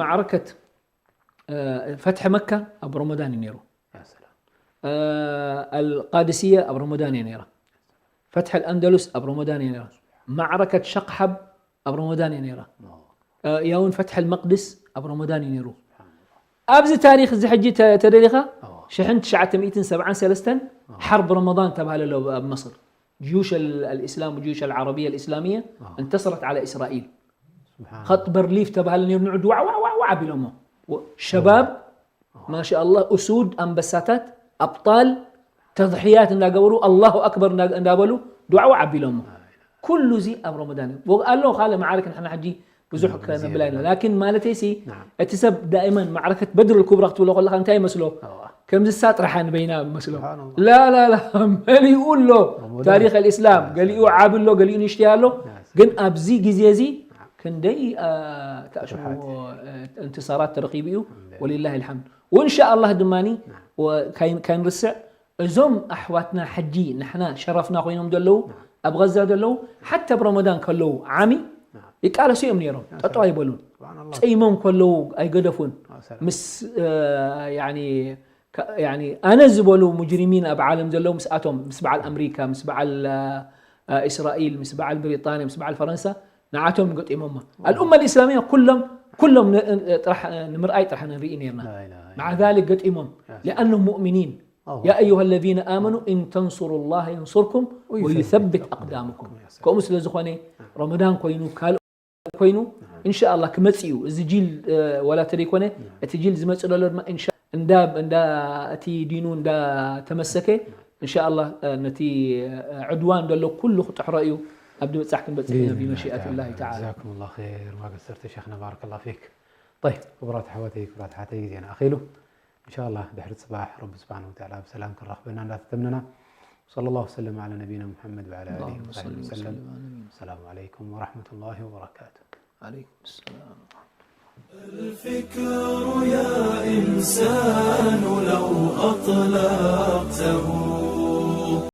معركة فتح مكة ኣብ رمضان እዩ ነይሩ القادسية ኣብ رمضان እያ ነይራ فتح الأندلس ኣብ رمضان እያ ነይራ معركة شقحب ኣብ رمضان እያ ነይራ ያውን فتح المقدس ኣብ رمضان እዩ ነይሩ ኣብዚ ታሪክ እዚ ሕጂ ተደሊኻ ሽሕን ትሽዓተ ሚእትን ሰብዓን ሰለስተን حرب رمضان ተባሃለ ኣሎ ኣብ مصر جيوش الإسلام وجيوش العربية الإسلامية انتصرت على إسرائيل خط بارليف ተባሃለ ነይሩ ንዑ ድዋዕ ዋዕ ዋዕ ዋዕ ኣቢሎሞ شباب ما شاء الله أسود ኣንበሳታት أبطال تضحيات እንዳገበሩ الله أكبر እንዳበሉ ድዋዕ ዋዕ ኣቢሎሞ ኩሉ እዚ ኣብ ረመዳን እዩ ኣለዉ ካልእ መዓርክ ንሕና ሕጂ ብዙሕ ከነብላ ኢና ላኪን ማለተይ ሲ እቲ ሰብ ዳእመን ማዕረከት በድር ልኩብራ ክትብሎ ከለካ እንታይ ይመስሎ ከምዚ ሳ ጥራሓ ንበይና መስሎ ላላላ መሊኡ ኣሎ ታሪክ ልእስላም ገሊኡ ዓብ ኣሎ ገሊኡ ንሽተይ ኣሎ ግን ኣብዚ ግዜ እዚ ክንደይ ተኣሽሙ እንትሳራት ተረኪቡ እዩ ወሊላህ ልሓምድ ወእንሻ ኣላህ ድማ ካይንርስዕ እዞም ኣሕዋትና ሕጂ ንሕና ሸረፍና ኮይኖም ዘለዉ ኣብ غزة ዘለዉ ሓታ ኣብ ረመዳን ከለዉ ዓሚ ይቃለሱ እዮም ነይሮም ጠጠው ኣይበሉን ጸይሞም ከለዉ ኣይገደፉን ምስ ኣነ ዝበሉ ሙጅሪሚን ኣብ ዓለም ዘለዉ ምስኣቶም ምስ በዓል ኣምሪካ ምስ በዓል እስራኤል ምስ በዓል ብሪጣንያ ምስ በዓል ፈረንሳ ንዓቶም ገጢሞማ ኣልኡመ ልእስላምያ ኩሎም ኩሎም ጥራሕ ንምርኣይ ጥራሕ ንርኢ ነርና مع ذلك ገጢሞም لأنهم مؤمنين يا أيها الذين آمنوا إن تنصروا الله ينصركم ويثبت أقدامكم ከምኡ ስለ ዝኾነ ረመዳን ኮይኑ ካልእ ኮይኑ እንሻ ኣላ ክመጽእ እዩ እዚ ጂል ወላ ተደይኮነ እቲ ጂል ዝመጽእ ዘሎ ድማ እንሻ እንዳ እንዳ እቲ ዲኑ እንዳ ተመሰከ እንሻ ኣላ ነቲ ዕድዋን ዘሎ ኩሉ ክጥሕሮ እዩ ኣብ ድብጻሕ ክንበጽሕ ኢና ብመሽኣት ላሂ ተዓላ ጀዛኩም ላ ር ማግስተር ተሸክነ ባረከላ ፊክ طيب ክቡራት ኣሕዋተይ ክቡራት ኣሓተይ ግዜና ኣኺሉ إن شاء الله ድሕሪ ፅባሕ ረቢ ስብሓን ወተዓላ ብሰላም ክራኽበና እንዳተተምነና صلى الله وسلم على نبينا محمد وعلى آله وصحبه وسلم السلام عليكم ورحمة الله وبركاته عليكم السلام الفكر يا إنسان لو أطلقته